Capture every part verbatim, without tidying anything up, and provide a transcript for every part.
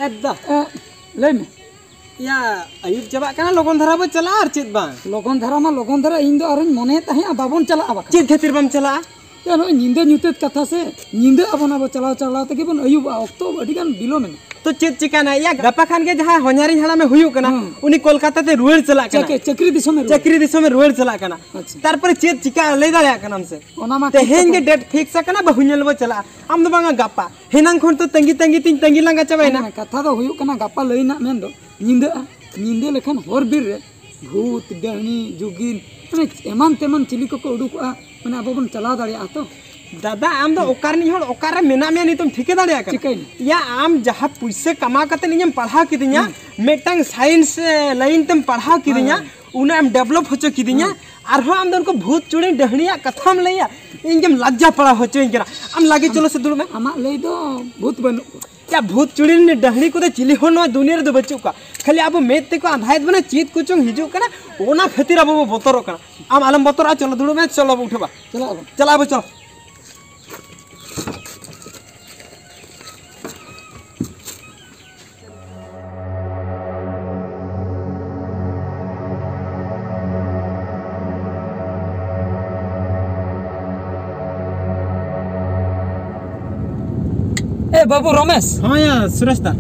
ᱮᱫᱟ᱾ ᱮ, ᱞᱟᱹᱭ ᱢᱮ᱾ ᱭᱟ, ᱟᱹᱭᱩᱵ ᱪᱟᱵᱟᱜ ᱠᱟᱱᱟ, ᱞᱚᱜᱚᱱ ᱫᱷᱟᱨᱟ ᱵᱚ ᱪᱟᱞᱟᱜᱼᱟ, ᱟᱨ ᱪᱮᱫ ᱵᱟᱝ? ᱞᱚᱜᱚᱱ ᱫᱷᱟᱨᱟ ᱢᱟ ᱞᱚᱜᱚᱱ ᱫᱷᱟᱨᱟ, ᱤᱧ ᱫᱚ ᱟᱨᱦᱚᱸᱧ ᱢᱚᱱᱮᱭᱮᱫ ᱛᱟᱦᱮᱸᱜᱼᱟ ᱵᱟᱵᱚᱱ ᱪᱟᱞᱟᱜᱼᱟ ᱵᱟᱠᱷᱟᱱ᱾ ᱪᱮᱫ ᱠᱷᱟᱹᱛᱤᱨ ᱵᱟᱢ ᱪᱟᱞᱟᱜᱼᱟ? ᱭᱟ, ᱱᱚᱜᱼᱚᱭ ᱧᱤᱫᱟᱹ ᱧᱩᱛᱟᱹᱛ ᱠᱟᱛᱷᱟ ᱥᱮ, ᱧᱤᱫᱟᱹ ᱟᱵᱚᱱ, ᱟᱵᱚ ᱪᱟᱞᱟᱣ ᱪᱟᱞᱟᱣ ᱛᱮᱜᱮ ᱵᱚᱱ ᱟᱹᱭᱩᱵᱚᱜᱼᱟ, ᱚᱠᱛᱚ ᱟᱹᱰᱤ ᱜᱟᱱ ᱵᱤᱞᱚᱢ ᱮᱱᱟ᱾ ᱛᱚ ᱪᱮᱫ ᱪᱤᱠᱟᱹᱱᱟ? ᱭᱟ, ᱜᱟᱯᱟ ᱠᱷᱟᱱ ᱜᱮ ᱡᱟᱦᱟᱸᱭ ᱦᱚᱧᱦᱟᱨᱤᱧ ᱦᱟᱲᱟᱢᱮ ᱦᱩᱭᱩᱜ ᱠᱟᱱᱟ, ᱦᱩᱸ᱾ ᱩᱱᱤ ᱠᱳᱞᱠᱟᱛᱟ ᱛᱮ ᱨᱩᱣᱟᱹᱲ ᱪᱟᱞᱟᱜ ᱠᱟᱱᱟ᱾ ᱪᱟᱠ-, ᱪᱟᱹᱠᱨᱤ ᱫᱤᱥᱚᱢᱮ ᱨᱩᱣᱟᱹᱲ᱾ ᱪᱟᱹᱠᱨᱤ ᱫᱤᱥᱚᱢᱮ ᱨᱩᱣᱟᱹᱲ ᱪᱟᱞᱟᱜ ᱠᱟᱱᱟ᱾ ᱟᱪᱪᱷᱟ᱾ ᱛᱟᱨᱯᱚᱨᱮ ᱪᱮᱫ ᱪᱤᱠᱟᱹᱜᱼᱟ ᱞᱟᱹᱭ ᱫᱟᱲᱮᱭᱟᱜ ᱠᱟᱱᱟᱢ ᱥᱮ? ᱚᱱᱟ ᱢᱟ ᱴᱷᱤᱠ ᱛᱮᱦᱮᱧ ᱠᱟᱛᱷᱟ᱾ ᱜᱮ ᱰᱮᱴ ᱯᱷᱤᱠᱥ ᱟᱠᱟᱱᱟ, ᱵᱟᱹᱦᱩ ᱧᱮᱞ ᱵᱚ ᱪᱟᱞᱟᱜᱼᱟ᱾ ᱟᱢ ᱫᱚ ᱵᱟᱝᱟ ᱜᱟᱯᱟ, ᱦᱮᱱᱟᱝ ᱠᱷᱚᱱ ᱛᱚ ᱛᱟᱺᱜᱤ ᱛᱟᱺᱜᱤ ᱛᱤᱧ ᱛᱟᱺᱜᱤ ᱞᱟᱸᱜᱟ ᱪᱟᱵᱟᱭᱮᱱᱟ᱾ ᱦᱮᱸ, ᱠᱟᱛᱷᱟ ᱫᱚ ᱦᱩᱭᱩᱜ ᱠᱟᱱᱟ, ᱜᱟᱯᱟ ᱞᱟᱹᱭ ᱨᱮᱱᱟᱜ ᱢᱮᱱ ᱫᱚ ᱧᱤᱫᱟᱹᱜᱼᱟ᱾ ᱧᱤᱫᱟᱹ ᱞᱮᱠᱷᱟᱱ ᱦᱚᱨ ᱵᱤᱨ ᱨᱮ ᱵᱷᱩᱛ, ᱰᱟᱹᱦᱱᱤ, ᱡᱩᱜᱤᱱ, ᱢᱟᱱᱮ ᱮᱢᱟᱱ ᱛᱮᱢᱟᱱ ᱪᱤᱞᱤ ᱠᱚᱠᱚ ᱩᱰᱩᱠᱚᱜᱼᱟ, ᱢᱟᱱᱮ ᱟᱵᱚ ᱵᱚᱱ ᱪᱟᱞᱟᱣ ᱫᱟᱲᱮᱭᱟᱜᱼᱟ ᱛᱚ᱾ ᱫᱟᱫᱟ, ᱟᱢ ᱫᱚ ᱚᱠᱟ ᱨᱤᱱᱤᱡ ᱦᱚᱲ, ᱚᱠᱟᱨᱮ ᱢᱮᱱᱟᱜ ᱢᱮᱭᱟ ᱱᱤᱛᱚᱜ ᱴᱷᱤᱠᱟᱹ ᱫᱟᱲᱮᱭᱟᱜ ᱠᱟᱱᱟ? ᱪᱤᱠᱟᱹᱭᱮᱱᱟ? ᱭᱟ, ᱟᱢ ᱡᱟᱦᱟᱸ ᱯᱩᱭᱥᱟᱹ ᱠᱟᱢᱟᱣ ᱠᱟᱛᱮ ᱤᱧᱮᱢ ᱯᱟᱲᱦᱟᱣ ᱠᱤᱫᱤᱧᱟ, ᱦᱩᱸ᱾ ᱢᱤᱫᱴᱟᱝ ᱥᱟᱭᱮᱱᱥ, ᱮ, ᱞᱟᱭᱤᱱ ᱛᱮᱢ ᱯᱟᱲᱦᱟᱣ ᱠᱤᱫᱤᱧᱟ, ᱦᱳᱭ, ᱦᱳᱭ᱾ ᱚᱱᱟ ᱮᱢ ᱰᱮᱵᱷᱞᱚᱯ ᱦᱚᱪᱚ ᱠᱤᱫᱤᱧᱟ, ᱦᱩᱸ᱾ ᱟᱨᱦᱚᱸ ᱟᱢ ᱫᱚ ᱩᱱᱠᱩ ᱵᱷᱩᱛ ᱪᱩᱲᱤᱱ ᱰᱟᱹᱦᱱᱤᱭᱟᱜ ᱠᱟᱛᱷᱟᱢ ᱞᱟᱹᱭᱟ, ᱤᱧ ᱜᱮᱢ ᱞᱟᱡᱡᱟ ᱯᱟᱲᱟᱣ ᱦᱚᱪᱚᱧ ᱠᱟᱱᱟ᱾ ᱟᱢ ᱞᱟᱜᱮ ᱪᱚᱞᱚ ᱥᱮ ᱫᱩᱲᱩᱵ ᱢᱮ᱾ ᱟᱢᱟᱜ ᱞᱟᱹᱭ ᱫᱚ ᱵᱷᱩᱛ ᱵᱟᱹᱱᱩᱜ ᱠᱚᱣᱟ᱾ ᱭᱟ, ᱵᱷᱩᱛ ᱪᱩᱲᱤᱱ ᱰᱟᱹᱦᱱᱤ ᱠᱚᱫᱚ ᱪᱤᱞᱤ ᱦᱚᱸ ᱱᱚᱣᱟ ᱫᱩᱱᱤᱭᱟᱹ ᱨᱮᱫᱚ ᱵᱟᱹᱪᱩᱜ ᱠᱚᱣᱟ᱾ ᱠᱷᱟᱹᱞᱤ ᱟᱵᱚ ᱢᱮᱫ ᱛᱮᱠᱚ ᱟᱸᱫᱷᱟᱭᱮᱫ ᱵᱚᱱᱟ, ᱪᱮᱫ ᱠᱚᱪᱚᱝ ᱦᱤᱡᱩᱜ ᱠᱟᱱᱟ, ᱚᱱᱟ ᱠᱷᱟᱹᱛᱤᱨ ᱟᱵᱚ ᱵᱚ ᱵᱚᱛᱚᱨᱚᱜ ᱠᱟᱱᱟ᱾ ᱟᱢ ᱟᱞᱚᱢ ᱵᱚᱛᱚᱨᱚᱜᱼᱟ, ᱪᱚᱞᱚ ᱫᱩᱲᱩᱵ ᱢᱮ, ᱪᱚᱞᱚ ᱵᱚ ᱩᱴᱷᱟᱹᱵᱟ᱾ ᱪᱟᱞᱟᱜ ᱟᱵᱚ᱾ ᱪᱟᱞᱟᱜ ᱟᱵᱚ, ᱪᱚᱞᱚ᱾ ᱮ ᱵᱟᱹᱵᱩ ᱨᱚᱢᱮᱥ᱾ ᱦᱚᱸ ᱭᱟ, ᱥᱩᱨᱮᱥ ᱫᱟ᱾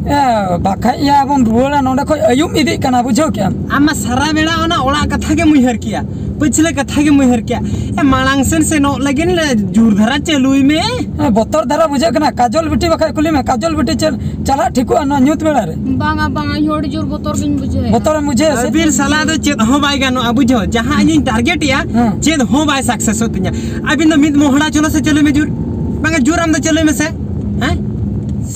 ᱮ, ᱵᱟᱠᱷᱟᱡ ᱭᱟ, ᱵᱚᱱ ᱨᱩᱣᱟᱹᱲᱟ ᱱᱚᱸᱰᱮ ᱠᱷᱚᱡ, ᱟᱹᱭᱩᱵ ᱤᱫᱤᱜ ᱠᱟᱱᱟ, ᱵᱩᱡᱷᱟᱹᱣ ᱠᱮᱜᱼᱟᱢ? ᱟᱢ ᱢᱟ ᱥᱟᱨᱟ ᱵᱮᱲᱟ ᱚᱱᱟ ᱚᱲᱟᱜ ᱠᱟᱛᱷᱟ ᱜᱮᱢ ᱩᱭᱦᱟᱹᱨ ᱠᱮᱭᱟ, ᱯᱟᱹᱪᱷᱞᱟᱹ ᱠᱟᱛᱷᱟ ᱜᱮᱢ ᱩᱭᱦᱟᱹᱨ ᱠᱮᱭᱟ᱾ ᱮ, ᱢᱟᱲᱟᱝ ᱥᱮᱱ ᱥᱮᱱᱚᱜ ᱞᱟᱹᱜᱤᱫ ᱞᱮ ᱡᱳᱨ ᱫᱷᱟᱨᱟ ᱪᱟᱹᱞᱩᱭ ᱢᱮ᱾ ᱮ, ᱵᱚᱛᱚᱨ ᱫᱷᱟᱨᱟ ᱵᱩᱡᱷᱟᱹᱜ ᱠᱟᱱᱟ᱾ ᱠᱟᱡᱚᱞ ᱵᱤᱴᱤ ᱵᱟᱠᱷᱟᱡ ᱠᱩᱞᱤ ᱢᱮ, ᱠᱟᱡᱚᱞ ᱵᱤᱴᱤ ᱪᱮᱫ ᱪᱟᱞᱟᱜ ᱴᱷᱤᱠᱚᱜᱼᱟ ᱱᱚᱣᱟ ᱧᱩᱛ ᱵᱮᱲᱟ ᱨᱮ? ᱵᱟᱝᱟ, ᱵᱟᱝᱟ, ᱤᱧ ᱦᱚᱸ ᱟᱹᱰᱤ ᱡᱳᱨ ᱵᱚᱛᱚᱨ ᱜᱤᱧ ᱵᱩᱡᱷᱟᱹᱣᱮᱫᱼᱟ᱾ ᱵᱚᱛᱚᱨᱮᱢ ᱵᱩᱡᱷᱟᱹᱣᱮᱫᱼᱟ ᱥᱮ? ᱟᱹᱵᱤᱱ ᱥᱟᱞᱟ ᱫᱚ ᱪᱮᱫ ᱦᱚᱸ ᱵᱟᱭ ᱜᱟᱱᱚᱜᱼᱟ, ᱵᱩᱡᱷᱟᱹᱣ? ᱡᱟᱦᱟᱸ ᱤᱧᱤᱧ ᱴᱟᱨᱜᱮᱴ ᱮᱭᱟ, ᱦᱮᱸ᱾ ᱪᱮᱫ ᱦᱚᱸ ᱵᱟᱭ ᱥᱟᱠᱥᱮᱥᱚᱜ ᱛᱤᱧᱟ᱾ ᱟᱹᱵᱤᱱ ᱫᱚ ᱢᱤᱫ ᱢᱚᱦᱲᱟ ᱪᱚᱞᱚ ᱥᱮ ᱪᱟᱹᱞᱩᱭ ᱢᱮ ᱡᱳᱨ᱾ ᱵᱟᱝᱟ, ᱡᱳᱨ ᱟᱢ ᱫᱚ ᱪᱟᱹᱞᱩᱭ ᱢᱮᱥᱮ᱾ ᱦᱮᱸ?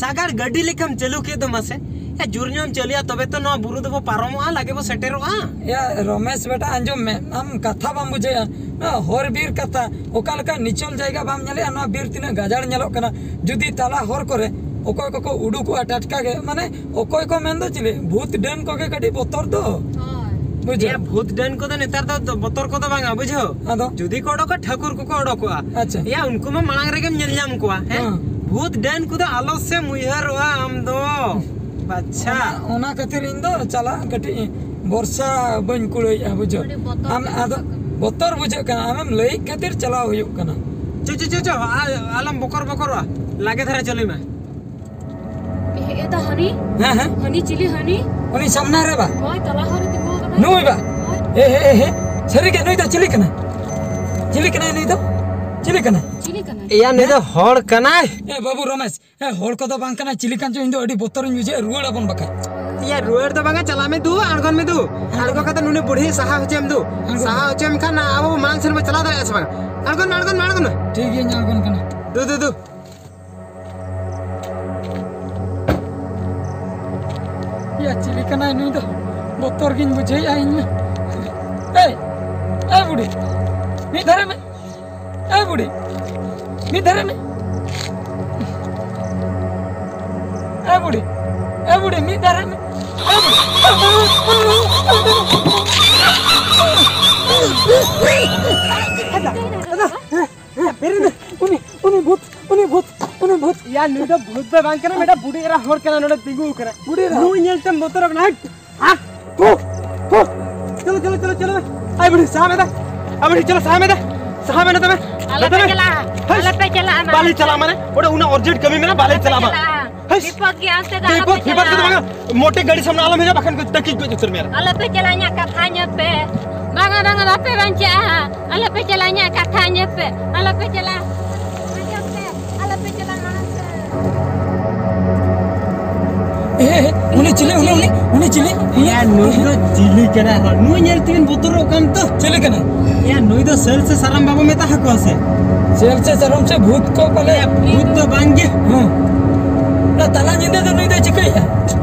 ᱥᱟᱜᱟᱲ ᱜᱟᱹᱰᱤ ᱞᱮᱠᱟᱢ ᱪᱟᱹᱞᱩ ᱠᱮᱫ ᱫᱚ ᱢᱟᱥᱮ᱾ ᱮ, ᱡᱳᱨ ᱧᱚᱜ ᱮᱢ ᱪᱟᱹᱞᱩᱭᱟ, ᱛᱚᱵᱮ ᱛᱚ ᱱᱚᱣᱟ ᱵᱩᱨᱩ ᱫᱚᱵᱚ ᱯᱟᱨᱚᱢᱚᱜᱼᱟ, ᱞᱟᱜᱮ ᱵᱚ ᱥᱮᱴᱮᱨᱚᱜᱼᱟ᱾ ᱮᱭᱟ, ᱨᱚᱢᱮᱥ ᱵᱮᱴᱟ, ᱟᱸᱡᱚᱢ ᱢᱮ, ᱟᱢ ᱠᱟᱛᱷᱟ ᱵᱟᱢ ᱵᱩᱡᱷᱟᱹᱣᱮᱜᱼᱟ᱾ ᱱᱚᱣᱟ ᱦᱚᱨ ᱵᱤᱨ ᱠᱟᱛᱷᱟ, ᱚᱠᱟ ᱞᱮᱠᱟ ᱱᱤᱪᱚᱞ ᱡᱟᱭᱜᱟ ᱵᱟᱢ ᱧᱮᱞᱮᱜᱼᱟ? ᱱᱚᱣᱟ ᱵᱤᱨ ᱛᱤᱱᱟᱹᱜ ᱜᱟᱡᱟᱲ ᱧᱮᱞᱚᱜ ᱠᱟᱱᱟ᱾ ᱡᱩᱫᱤ ᱛᱟᱞᱟ ᱦᱚᱨ ᱠᱚᱨᱮ ᱚᱠᱚᱭ ᱠᱚᱠᱚ ᱩᱰᱩᱠᱚᱜᱼᱟ ᱴᱟᱴᱠᱟ ᱜᱮ, ᱢᱟᱱᱮ ᱚᱠᱚᱭ ᱠᱚ ᱢᱮᱱ ᱫᱚ ᱪᱤᱞᱤ, ᱵᱷᱩᱛ ᱰᱟᱹᱱ ᱠᱚᱜᱮ ᱠᱟᱹᱴᱤᱡ ᱵᱚᱛᱚᱨ ᱫᱚ᱾ ᱦᱳᱭ᱾ ᱵᱩᱡᱷᱟᱹᱣ? ᱮᱭᱟ, ᱵᱷᱩᱛ ᱰᱟᱹᱱ ᱠᱚᱫᱚ ᱱᱮᱛᱟᱨ ᱫᱚ ᱵᱚᱛᱚᱨ ᱠᱚᱫᱚ ᱵᱟᱝᱟ, ᱵᱩᱡᱷᱟᱹᱣ? ᱟᱫᱚ? ᱡᱩᱫᱤ ᱠᱚ ᱚᱰᱚᱠᱚᱜᱼᱟ, ᱴᱷᱟᱹᱠᱩᱨ ᱠᱚᱠᱚ ᱚᱰᱚᱠᱚᱜᱼᱟ᱾ ᱟᱪᱪᱷᱟ᱾ ᱮᱭᱟ, ᱩᱱᱠᱩ ᱢᱟ ᱢᱟᱲᱟᱝ ᱨᱮᱜᱮᱢ ᱧᱮᱞ ᱧᱟᱢ ᱠᱚᱣᱟ, ᱦᱮᱸ? ᱦᱮᱸ᱾ ᱵᱷᱩᱛ ᱰᱟᱹᱱ ᱠᱚᱫᱚ ᱟᱞᱚ ᱥᱮᱢ ᱩᱭᱦᱟᱹᱨᱚᱜᱼᱟ ᱟᱢ ᱫᱚ᱾ ᱵᱟᱪᱪᱷᱟ᱾ ᱚᱱᱟ, ᱚᱱᱟ ᱠᱷᱟᱹᱛᱤᱨ ᱤᱧ ᱫᱚ ᱪᱟᱞᱟᱜ ᱠᱟᱹᱴᱤᱡ ᱵᱚᱨᱥᱟ ᱵᱟᱹᱧ ᱠᱩᱲᱟᱹᱭᱮᱫᱼᱟ, ᱵᱩᱡᱷᱟᱹᱣ᱾ ᱟᱹᱰᱤ ᱵᱚᱛᱚᱨ ᱟᱢ ᱜᱮ ᱟᱫᱚ ᱵᱩᱡᱷᱟᱹᱜ ᱠᱟᱱᱟ᱾ ᱵᱚᱛᱚᱨ ᱵᱩᱡᱷᱟᱹᱜ ᱠᱟᱱᱟ, ᱟᱢᱮᱢ ᱞᱟᱹᱭᱮᱫ ᱠᱷᱟᱹᱛᱤᱨ ᱪᱟᱞᱟᱣ ᱦᱩᱭᱩᱜ ᱠᱟᱱᱟ᱾ ᱪᱚ, ᱪᱚ, ᱪᱚ, ᱪᱚ, ᱟ-, ᱟᱞᱚᱢ ᱵᱚᱠᱚᱨ ᱵᱚᱠᱚᱨᱚᱜᱼᱟ, ᱞᱟᱜᱮ ᱫᱷᱟᱨᱟ ᱪᱟᱹᱞᱩᱭ ᱢᱮ᱾ ᱦᱮᱡ ᱮᱫᱟ ᱦᱟᱹᱱᱤ᱾ ᱦᱮᱸ, ᱦᱮᱸ᱾ ᱦᱟᱹᱱᱤ ᱪᱤᱞᱤ ᱦᱟᱹᱱᱤ? ᱩᱱᱤ ᱥᱟᱢᱱᱟ ᱨᱮ ᱵᱟ? ᱦᱳᱭ, ᱛᱟᱞᱟ ᱦᱚᱨ ᱨᱮ ᱛᱤᱸᱜᱩ ᱟᱠᱟᱱᱟᱭ᱾ ᱱᱩᱭ ᱵᱟ? ᱦᱳᱭ᱾ ᱮ, ᱮ, ᱮ, ᱮ, ᱥᱟᱹᱨᱤ ᱜᱮ ᱱᱩᱭ ᱫᱚ ᱪᱤᱞᱤ ᱠᱟᱱᱟᱭ? ᱪᱤᱞᱤ ᱠᱟᱱᱟᱭ ᱱᱩᱭ ᱫᱚ? ᱪᱤᱞᱤ ᱠᱟᱱᱟᱭ? ᱪᱤᱞᱤ ᱠᱟᱱᱟᱭ? ᱮᱭᱟ, ᱱᱩᱭ ᱫᱚ ᱦᱚᱲ ᱠᱟᱱᱟᱭ᱾ ᱮ, ᱵᱟᱹᱵᱩ ᱨᱚᱢᱮᱥ, ᱮ, ᱦᱚᱲ ᱠᱚᱫᱚ ᱵᱟᱝ ᱠᱟᱱᱟᱭ, ᱪᱤᱞᱤ ᱠᱟᱱ ᱪᱚ, ᱤᱧ ᱫᱚ ᱟᱹᱰᱤ ᱵᱚᱛᱚᱨᱤᱧ ᱵᱩᱡᱷᱟᱹᱣᱮᱫᱼᱟ, ᱨᱩᱣᱟᱹᱲ ᱟᱵᱚᱱ ᱵᱟᱠᱷᱟᱡ᱾ ᱮᱭᱟ, ᱨᱩᱣᱟᱹᱲ ᱫᱚ ᱵᱟᱝᱟ, ᱪᱟᱞᱟᱜ ᱢᱮ ᱫᱩ, ᱟᱬᱜᱚᱱ ᱟᱬᱜᱚ ᱢᱮ᱾ ᱠᱟᱛᱮ ᱱᱩᱱᱤ ᱵᱩᱲᱦᱤ ᱥᱟᱦᱟ ᱦᱚᱪᱚᱭᱮᱢ ᱫᱩ᱾ ᱟᱬᱜᱚᱱ ᱥᱟᱦᱟ ᱢᱮ᱾ ᱦᱚᱪᱚᱭᱮᱢ ᱠᱷᱟᱱ ᱟᱵᱚ ᱢᱟᱲᱟᱝ ᱥᱮᱱ ᱵᱚ ᱪᱟᱞᱟᱣ ᱫᱟᱲᱮᱭᱟᱜᱼᱟ ᱥᱮ ᱵᱟᱝ? ᱟᱬᱜᱚᱱ ᱢᱮ, ᱟᱬᱜᱚᱱ ᱢᱮ, ᱟᱬᱜᱚᱱ ᱢᱮ᱾ ᱴᱷᱤᱠ ᱜᱮᱭᱟᱧ ᱟᱬᱜᱚᱱ ᱠᱟᱱᱟ᱾ ᱫᱩ, ᱫᱩ, ᱫᱩ᱾ ᱭᱟ, ᱪᱤᱞᱤ ᱠᱟᱱᱟᱭ ᱱᱩᱭ ᱫᱚ? ᱵᱚᱛᱚᱨ ᱜᱤᱧ ᱵᱩᱡᱷᱟᱹᱣᱮᱫᱼᱟ ᱤᱧ ᱢᱟ᱾ ᱮᱭ, ᱮᱭ ᱵᱩᱰᱷᱤ, ᱢᱤᱫ ᱫᱷᱟᱨᱮ ᱢᱮ᱾ ᱮᱭ ᱵᱩᱰᱷᱤ, ᱢᱤᱫ ᱫᱷᱟᱨᱮ ᱢᱮ᱾ ᱮᱭ ᱵᱩᱰᱷᱤ, ᱮᱭ ᱵᱩᱰᱷᱤ, ᱢᱤᱫ ᱫᱷᱟᱨᱮ ᱢᱮ᱾ ᱮᱭ ᱵᱩᱰᱷᱤ᱾ ᱦᱮᱸ, ᱵᱮᱨᱮᱫ ᱢᱮ᱾ ᱩᱱᱤ, ᱩᱱᱤ ᱵᱷᱩᱛ, ᱩᱱᱤ ᱵᱷᱩᱛ, ᱩᱱᱤ ᱵᱷᱩᱛ᱾ ᱭᱟ, ᱱᱩᱭ ᱫᱚ ᱵᱷᱩᱛ ᱫᱚ ᱵᱟᱝ ᱠᱟᱱᱟ, ᱢᱤᱫᱴᱟᱝ ᱵᱩᱰᱷᱤ ᱮᱨᱟ ᱦᱚᱲ ᱠᱟᱱᱟ, ᱱᱚᱰᱮ ᱛᱤᱸᱜᱩ ᱟᱠᱟᱱᱟ᱾ ᱵᱩᱰᱷᱤ ᱮᱨᱟ? ᱱᱩᱭ ᱧᱮᱞ ᱛᱮᱢ ᱵᱚᱛᱚᱨᱚᱜ ᱠᱟᱱᱟ᱾ ᱦᱟᱴ! ᱦᱟᱴ! ᱦᱩ! ᱦᱩ! ᱪᱚᱞᱚ, ᱪᱚᱞᱚ, ᱪᱚᱞᱚ, ᱪᱚᱞᱚ᱾ ᱟᱭ ᱵᱩᱰᱷᱤ, ᱥᱟᱦᱟ ᱢᱮ ᱫᱟ᱾ ᱟᱭ ᱵᱩᱰᱷᱤ, ᱪᱚᱞᱚ, ᱥᱟᱦᱟ ᱢᱮ ᱫᱟ᱾ ᱥᱟᱦᱟ ᱢᱮ ᱱᱚᱛᱮ ᱢᱮ᱾ ᱟᱞᱚ ᱱᱚᱛᱮ ᱯᱮ ᱢᱮ᱾ ᱪᱟᱞᱟᱜᱼᱟ, ᱦᱟᱹᱥ! ᱟᱞᱚ ᱯᱮ ᱪᱟᱞᱟᱜᱼᱟ, ᱢᱟ᱾ ᱵᱟᱞᱮ ᱪᱟᱞᱟᱜᱼᱟ ᱢᱟᱱᱮ? ᱚᱸᱰᱮ ᱩᱱᱟᱹᱜ urgent ᱠᱟᱹᱢᱤ ᱢᱮᱱᱟᱜᱼᱟ, ᱵᱟᱞᱮ ᱟᱞᱚ ᱯᱮ ᱪᱟᱞᱟᱜᱼᱟ ᱢᱟ᱾ ᱪᱟᱞᱟᱜᱼᱟ᱾ ᱦᱟᱹᱥ! ᱵᱤᱯᱚᱫ ᱜᱮᱭᱟ, ᱚᱱᱛᱮ ᱫᱚ ᱟᱞᱚ ᱯᱮ ᱵᱤᱯᱚᱫ, ᱵᱤᱯᱚᱫ ᱠᱚᱫᱚ ᱪᱟᱞᱟᱜᱼᱟ᱾ ᱵᱟᱝᱟ᱾ ᱢᱚᱴᱮ ᱜᱟᱹᱰᱤ ᱥᱟᱢᱱᱟ ᱟᱞᱚᱢ ᱦᱤᱡᱩᱜᱼᱟ, ᱵᱟᱠᱷᱟᱱ ᱠᱚ ᱛᱟᱹᱠᱤᱡ ᱜᱚᱡ ᱩᱛᱟᱹᱨ ᱢᱮᱭᱟ᱾ ᱟᱞᱚ ᱯᱮ ᱪᱟᱞᱟᱜᱼᱟ, ᱤᱧᱟᱹᱜ ᱠᱟᱛᱷᱟ ᱟᱸᱡᱚᱢ ᱯᱮ᱾ ᱵᱟᱝᱟ, ᱵᱟᱝᱟ, ᱵᱟᱯᱮ ᱵᱟᱧᱪᱟᱜᱼᱟ᱾ ᱟᱞᱚ ᱯᱮ ᱪᱟᱞᱟᱜᱼᱟ, ᱤᱧᱟᱹᱜ ᱠᱟᱛᱷᱟ ᱟᱸᱡᱚᱢ ᱯᱮ᱾ ᱟᱞᱚ ᱯᱮ ᱪᱟᱞᱟᱜᱼᱟ᱾ ᱟᱸᱡᱚᱢ ᱯᱮ᱾ ᱟᱞᱚ ᱯᱮ ᱪᱟᱞᱟᱜᱼᱟ ᱢᱟᱲᱟᱝ ᱥᱮᱫ᱾ ᱮ, ᱮ, ᱮ, ᱩᱱᱤ ᱪᱤᱞᱤ, ᱩᱱᱤ, ᱩᱱᱤ, ᱩᱱᱤ ᱪᱤᱞᱤ? ᱩᱱᱤ ᱮᱭᱟ, ᱱᱩᱭ ᱫᱚ ᱪᱤᱞᱤ ᱠᱟᱱᱟᱭ ᱦᱚᱲ? ᱱᱩᱭ ᱧᱮᱞ ᱛᱮᱵᱤᱱ ᱵᱚᱛᱚᱨᱚᱜ ᱠᱟᱱ ᱛᱚ? ᱪᱤᱞᱤ ᱠᱟᱱᱟᱭ? ᱮᱭᱟ, ᱱᱩᱭ ᱫᱚ ᱥᱟᱹᱞ ᱥᱮ ᱥᱟᱨᱟᱢ ᱵᱟᱵᱚ ᱢᱮᱛᱟ ᱦᱟᱠᱚᱣᱟ ᱥᱮ? ᱥᱟᱹᱞ ᱥᱮ ᱥᱟᱨᱟᱢ ᱥᱮ ᱵᱷᱩᱛ ᱠᱚ ᱯᱟᱞᱮ? ᱮᱭᱟ, ᱵᱷᱩᱛ ᱫᱚ ᱵᱟᱝ ᱜᱮ᱾ ᱦᱮᱸ᱾ ᱚᱱᱟ ᱛᱟᱞᱟ ᱧᱤᱫᱟᱹ ᱫᱚ ᱱᱩᱭ ᱫᱚᱭ ᱪᱤᱠᱟᱹᱭᱮᱫᱼᱟ?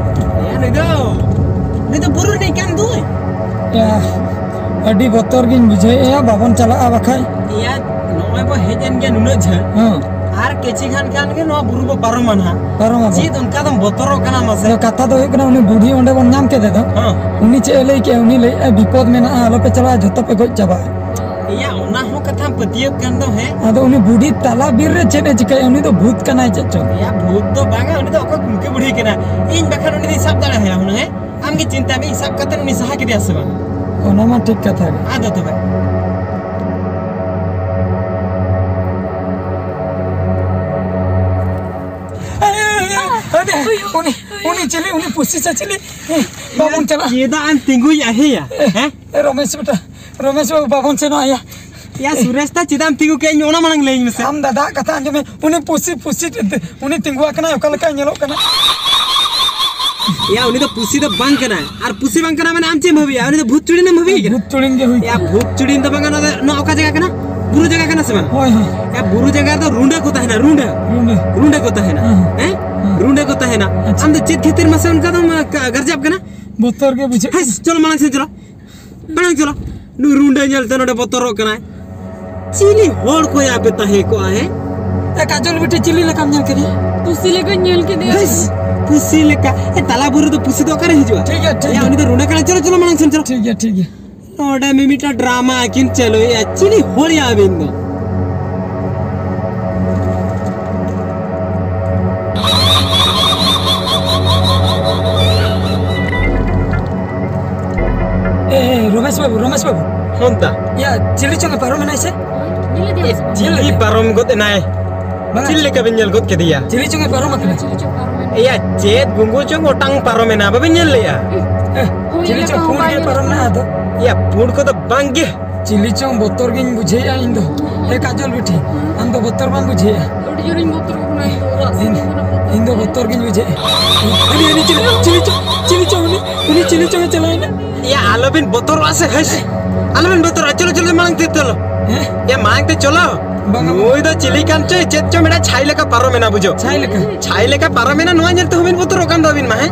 ᱮᱭᱟ, ᱱᱩᱭ ᱫᱚ, ᱱᱩᱭ ᱫᱚ ᱵᱩᱨᱩ ᱨᱤᱱᱤᱡ ᱠᱟᱱ ᱫᱚᱭ᱾ ᱮᱭᱟ, ᱟᱹᱰᱤ ᱵᱚᱛᱚᱨ ᱜᱤᱧ ᱵᱩᱡᱷᱟᱹᱣᱮᱫᱼᱟ, ᱵᱟᱵᱚᱱ ᱪᱟᱞᱟᱜᱼᱟ ᱵᱟᱠᱷᱟᱡ᱾ ᱮᱭᱟ, ᱱᱚᱜᱼᱚᱭ ᱵᱚ ᱦᱮᱡ ᱮᱱ ᱜᱮᱭᱟ ᱱᱩᱱᱟᱹᱜ ᱡᱷᱟᱹᱞ᱾ ᱦᱮᱸ᱾ ᱟᱨ ᱠᱤᱪᱷᱤ ᱜᱟᱱ ᱠᱷᱟᱱ ᱜᱮ ᱱᱚᱣᱟ ᱵᱩᱨᱩ ᱵᱚ ᱯᱟᱨᱚᱢᱟ ᱱᱟᱦᱟᱜ᱾ ᱯᱟᱨᱚᱢ ᱟᱵᱚ᱾ ᱪᱮᱫ ᱚᱱᱠᱟ ᱫᱚᱢ ᱵᱚᱛᱚᱨᱚᱜ ᱠᱟᱱᱟ ᱢᱟᱥᱮ? ᱟᱫᱚ ᱠᱟᱛᱷᱟ ᱫᱚ ᱦᱩᱭᱩᱜ ᱠᱟᱱᱟ, ᱩᱱᱤ ᱵᱩᱰᱷᱤ ᱚᱸᱰᱮ ᱵᱚᱱ ᱧᱟᱢ ᱠᱮᱫᱮ ᱫᱚ, ᱦᱮᱸ᱾ ᱩᱱᱤ ᱪᱮᱫ ᱮ ᱞᱟᱹᱭ ᱠᱮᱜᱼᱟ? ᱩᱱᱤ ᱞᱟᱹᱭᱮᱜᱼᱟ, "ᱵᱤᱯᱚᱫ ᱢᱮᱱᱟᱜᱼᱟ, ᱟᱞᱚᱯᱮ ᱪᱟᱞᱟᱜᱼᱟ, ᱡᱷᱚᱛᱚ ᱯᱮ ᱜᱚᱡ ᱪᱟᱵᱟᱜᱼᱟ᱾" ᱮᱭᱟ, ᱚᱱᱟ ᱦᱚᱸ ᱠᱟᱛᱷᱟ ᱯᱟᱹᱛᱭᱟᱹᱣ ᱠᱟᱱ ᱫᱚ, ᱦᱮᱸ? ᱟᱫᱚ ᱩᱱᱤ ᱵᱩᱰᱷᱤ ᱛᱟᱞᱟ ᱵᱤᱨ ᱨᱮ ᱪᱮᱫ ᱮ ᱪᱤᱠᱟᱹᱭᱟ? ᱩᱱᱤ ᱫᱚ ᱵᱷᱩᱛ ᱠᱟᱱᱟᱭ ᱪᱮᱫ ᱪᱚᱝ? ᱭᱟ, ᱵᱷᱩᱛ ᱫᱚ ᱵᱟᱝᱟ, ᱩᱱᱤ ᱫᱚ ᱚᱠᱚᱭ ᱠᱩᱝᱠᱤ ᱵᱩᱲᱦᱤ ᱠᱟᱱᱟ᱾ ᱤᱧ ᱵᱟᱠᱷᱟᱱ ᱩᱱᱤ ᱫᱚᱧ ᱥᱟᱵ ᱫᱟᱲᱮᱭᱟᱭᱟ ᱦᱩᱱᱟᱹᱝ, ᱦᱮᱸ? ᱟᱢ ᱜᱮ ᱪᱤᱱᱛᱟᱹᱭ ᱢᱮ, ᱤᱧ ᱥᱟᱵ ᱠᱟᱛᱮ ᱩᱱᱤ ᱥᱟᱦᱟ ᱠᱮᱫᱮᱭᱟ ᱥᱮ ᱵᱟᱝ? ᱚᱱᱟ ᱢᱟ ᱴᱷᱤᱠ ᱠᱟᱛᱷᱟ ᱜᱮ᱾ ᱟᱫᱚ ᱛᱚᱵᱮ? ᱩᱱᱤ, ᱩᱱᱤ ᱪᱤᱞᱤ? ᱩᱱᱤ ᱯᱩᱥᱤ ᱥᱮ ᱪᱤᱞᱤ? ᱵᱟᱵᱚᱱ ᱪᱟᱞᱟᱜᱼᱟ᱾ ᱪᱮᱫᱟᱜ ᱮᱢ ᱛᱤᱸᱜᱩᱭᱟ, ᱦᱮᱸᱭᱟ? ᱦᱮᱸ? ᱮ, ᱨᱚᱢᱮᱥ ᱵᱮᱴᱟ, ᱨᱚᱢᱮᱥ ᱵᱟᱵᱩ, ᱵᱟᱵᱚᱱ ᱥᱮᱱᱚᱜᱼᱟ ᱭᱟ᱾ ᱭᱟ ᱥᱩᱨᱮᱥ ᱫᱟ, ᱪᱮᱫᱟᱜ ᱮᱢ ᱛᱤᱸᱜᱩ ᱠᱮᱜᱼᱟ? ᱤᱧ ᱚᱱᱟ ᱢᱟᱲᱟᱝ ᱞᱟᱹᱭᱟᱹᱧ ᱢᱮᱥᱮ᱾ ᱟᱢ ᱫᱟᱫᱟ ᱠᱟᱛᱷᱟ ᱟᱸᱡᱚᱢ ᱢᱮ, ᱩᱱᱤ ᱯᱩᱥᱤ, ᱯᱩᱥᱤ, ᱩᱱᱤ ᱛᱤᱸᱜᱩ ᱟᱠᱟᱱᱟᱭ, ᱚᱠᱟ ᱞᱮᱠᱟᱭ ᱧᱮᱞᱚᱜ ᱠᱟᱱᱟ? ᱭᱟ, ᱩᱱᱤ ᱫᱚ ᱯᱩᱥᱤ ᱫᱚ ᱵᱟᱝ ᱠᱟᱱᱟᱭ, ᱟᱨ ᱯᱩᱥᱤ ᱵᱟᱝ ᱠᱟᱱᱟ ᱢᱟᱱᱮ ᱟᱢ ᱪᱮᱫ ᱮᱢ ᱵᱷᱟᱹᱵᱤᱭᱟ? ᱩᱱᱤ ᱫᱚ ᱵᱷᱩᱛ ᱪᱩᱲᱤᱱ ᱮᱢ ᱵᱷᱟᱹᱵᱤᱭᱮ ᱠᱟᱱᱟ? ᱵᱷᱩᱛ ᱪᱩᱲᱤᱱ ᱜᱮ ᱦᱩᱭ ᱭᱟ, ᱠᱟᱱᱟ᱾ ᱵᱷᱩᱛ ᱪᱩᱲᱤᱱ ᱫᱚ ᱵᱟᱝ, ᱱᱚᱣᱟ ᱫᱚ, ᱱᱚᱣᱟ ᱚᱠᱟ ᱡᱟᱭᱜᱟ ᱠᱟᱱᱟ? ᱵᱩᱨᱩ ᱡᱟᱭᱜᱟ ᱠᱟᱱᱟ ᱥᱮ ᱵᱟᱝ? ᱦᱳᱭ, ᱦᱳᱭ᱾ ᱭᱟ, ᱵᱩᱨᱩ ᱡᱟᱭᱜᱟ ᱨᱮᱫᱚ ᱨᱩᱸᱰᱟᱹ ᱠᱚ ᱛᱟᱦᱮᱱᱟ, ᱨᱩᱸᱰᱟᱹ᱾ ᱨᱩᱸᱰᱟᱹ᱾ ᱨᱩᱸᱰᱟᱹ ᱠᱚ ᱛᱟᱦᱮᱱᱟ᱾ ᱦᱮᱸ᱾ ᱦᱮᱸ? ᱦᱮᱸ᱾ ᱨᱩᱸᱰᱟᱹ ᱠᱚ ᱛᱟᱦᱮᱱᱟ᱾ ᱟᱪᱪᱷᱟ᱾ ᱟᱢ ᱫᱚ ᱪᱮᱫ ᱠᱷᱟᱹᱛᱤᱨ ᱢᱟᱥᱮ ᱚᱱᱠᱟ ᱫᱚᱢ, ᱟ, ᱜᱟᱨᱡᱟᱯ ᱠᱟᱱᱟ? ᱵᱚᱛᱚᱨ ᱜᱮ ᱵᱩᱡᱷᱟᱹᱜ ᱦᱮᱸ, ᱠᱟᱱᱟ᱾ ᱪᱚᱞᱚ ᱢᱟᱲᱟᱝ ᱥᱮᱫ ᱪᱚᱞᱚ᱾ ᱢᱟᱲᱟᱝ ᱪᱚᱞᱚ᱾ ᱱᱩᱭ ᱨᱩᱸᱰᱟᱹ ᱧᱮᱞᱛᱮ ᱱᱚᱰᱮ ᱵᱚᱛᱚᱨᱚᱜ ᱠᱟᱱᱟᱭ᱾ ᱪᱤᱞᱤ ᱦᱚᱲ ᱠᱚᱭᱟ ᱯᱮ ᱛᱟᱦᱮᱸ ᱠᱚᱜᱼᱟ, ᱦᱮᱸ? ᱮ, ᱠᱟᱡᱚᱞ ᱵᱤᱴᱤ, ᱪᱤᱞᱤ ᱞᱮᱠᱟᱢ ᱧᱮᱞ ᱠᱮᱫᱮᱭᱟ? ᱯᱩᱥᱤ ᱞᱮᱠᱟᱧ ᱧᱮᱞ ᱠᱮᱫᱮᱭᱟ᱾ ᱦᱮᱸᱥ, ᱯᱩᱥᱤ ᱞᱮᱠᱟ᱾ ᱮ, ᱛᱟᱞᱟ ᱵᱩᱨᱩ ᱫᱚ ᱯᱩᱥᱤ ᱫᱚ ᱚᱠᱟᱨᱮ ᱦᱤᱡᱩᱜᱼᱟ? ᱴᱷᱤᱠ ᱜᱮᱭᱟ, ᱴᱷᱤᱠ ᱭᱟ, ᱜᱮᱭᱟ᱾ ᱩᱱᱤ ᱫᱚ ᱨᱩᱸᱰᱟᱹ ᱠᱟᱱᱟᱭ᱾ ᱪᱚᱞᱚ, ᱪᱚᱞᱚ, ᱢᱟᱲᱟᱝ ᱥᱮᱱ ᱪᱚᱞᱚ᱾ ᱴᱷᱤᱠ ᱜᱮᱭᱟ, ᱴᱷᱤᱠ ᱜᱮᱭᱟ᱾ ᱱᱚᱰᱮ ᱢᱤᱢᱤᱫᱴᱟᱝ ᱰᱨᱟᱢᱟ ᱠᱤᱱ ᱪᱟᱹᱞᱩᱭᱮᱫᱼᱟ᱾ ᱪᱤᱞᱤ ᱦᱚᱲᱭᱟ ᱟᱹᱵᱤᱱ ᱫᱚ? ᱮ, ᱮ, ᱨᱚᱢᱮᱥ ᱵᱟᱹᱵᱩ, ᱨᱚᱢᱮᱥ ᱵᱟᱹᱵᱩ᱾ ᱦᱚᱱᱛᱟ᱾ ᱭᱟ, ᱪᱤᱞᱤ ᱪᱚᱝ ᱮ ᱯᱟᱨᱚᱢ ᱮᱱᱟᱭ ᱥᱮ? ᱧᱮᱞ ᱞᱮᱫᱮᱭᱟᱢ ᱥᱮ ᱵᱟᱝ? ᱧᱮᱞ ᱪᱤᱞᱤ ᱞᱮᱫᱮᱭᱟ᱾ ᱯᱟᱨᱚᱢ ᱜᱚᱫ ᱮᱱᱟᱭ? ᱵᱟᱝᱟ᱾ ᱪᱮᱫ ᱞᱮᱠᱟ ᱵᱤᱱ ᱧᱮᱞ ᱜᱚᱫ ᱠᱮᱫᱮᱭᱟ? ᱪᱤᱞᱤ ᱪᱚᱝ ᱮ ᱯᱟᱨᱚᱢ ᱟᱠᱟᱱᱟ᱾ ᱪᱤᱞᱤ ᱪᱚᱝ ᱯᱟᱨᱚᱢ ᱮᱱᱟ᱾ ᱮᱭᱟ, ᱪᱮᱫ ᱜᱩᱸᱜᱩ ᱪᱚᱝ ᱚᱴᱟᱝ ᱯᱟᱨᱚᱢ ᱮᱱᱟ, ᱵᱟᱵᱤᱱ ᱧᱮᱞ ᱞᱮᱜᱼᱟ? ᱮ, ᱦᱳᱭ, ᱪᱤᱞᱤ ᱧᱮᱞ ᱪᱚᱝ ᱠᱟᱜ ᱯᱩᱸᱰ ᱦᱚᱸ ᱜᱮ ᱵᱟᱭ ᱯᱟᱨᱚᱢ ᱮᱱᱟ ᱟᱫᱚ? ᱮᱭᱟ, ᱯᱩᱸᱰ ᱠᱚᱫᱚ ᱵᱟᱝ ᱜᱮ᱾ ᱪᱤᱞᱤ ᱪᱚᱝ ᱵᱚᱛᱚᱨ ᱜᱤᱧ ᱵᱩᱡᱷᱟᱹᱣᱮᱫᱼᱟ ᱤᱧ ᱫᱚ᱾ ᱮ ᱠᱟᱡᱚᱞ ᱵᱤᱴᱤ, ᱟᱢ ᱫᱚ ᱵᱚᱛᱚᱨ ᱵᱟᱢ ᱵᱩᱡᱷᱟᱹᱣᱮᱫᱼᱟ? ᱟᱹᱰᱤ ᱡᱳᱨᱤᱧ ᱵᱚᱛᱚᱨᱚᱜ ᱠᱟᱱᱟ ᱤᱧ ᱫᱚ, ᱨᱟᱜ ᱤᱧ, ᱥᱟᱱᱟᱧ ᱠᱟᱱᱟ ᱵᱚᱛᱚᱨ᱾ ᱤᱧ ᱫᱚ ᱵᱚᱛᱚᱨ ᱜᱤᱧ ᱵᱩᱡᱷᱟᱹᱣᱮᱫᱼᱟ᱾ ᱟᱹᱰᱤ, ᱟᱹᱰᱤ ᱪᱤᱞᱤ, ᱪᱤᱞᱤ ᱪᱚᱝ, ᱪᱤᱞᱤ ᱪᱚᱝ ᱩᱱᱤ, ᱩᱱᱤ ᱪᱤᱞᱤ ᱪᱚᱝ ᱮ ᱪᱟᱞᱟᱣᱮᱱᱟ? ᱮᱭᱟ, ᱟᱞᱚᱵᱤᱱ ᱵᱚᱛᱚᱨᱚᱜᱼᱟ ᱥᱮ, ᱦᱟᱹᱭ᱾ ᱟᱞᱚᱵᱤᱱ ᱵᱚᱛᱚᱨᱚᱜᱼᱟ, ᱪᱚᱞᱚ, ᱪᱚᱞᱚ, ᱢᱟᱲᱟᱝ ᱛᱮ ᱪᱚᱞᱚ᱾ ᱦᱮᱸ? ᱮᱭᱟ, ᱢᱟᱲᱟᱝ ᱛᱮ ᱪᱚᱞᱚ᱾ ᱵᱟᱝᱟ, ᱵᱟᱝᱟ᱾ ᱱᱩᱭ ᱫᱚ ᱪᱤᱞᱤ ᱠᱟᱱ ᱪᱚᱭ, ᱪᱮᱫ ᱪᱚ ᱢᱤᱫᱴᱟᱝ ᱪᱷᱟᱭ ᱞᱮᱠᱟ ᱯᱟᱨᱚᱢᱮᱱᱟ, ᱵᱩᱡᱷᱟᱹᱣ᱾ ᱪᱷᱟᱭ ᱞᱮᱠᱟ? ᱪᱷᱟᱭ ᱞᱮᱠᱟ ᱯᱟᱨᱚᱢᱮᱱᱟ, ᱱᱚᱣᱟ ᱧᱮᱞ ᱛᱮᱦᱚᱸ ᱵᱤᱱ ᱵᱚᱛᱚᱨᱚᱜ ᱠᱟᱱ ᱫᱚ ᱟᱹᱵᱤᱱ ᱢᱟ, ᱦᱮᱸ?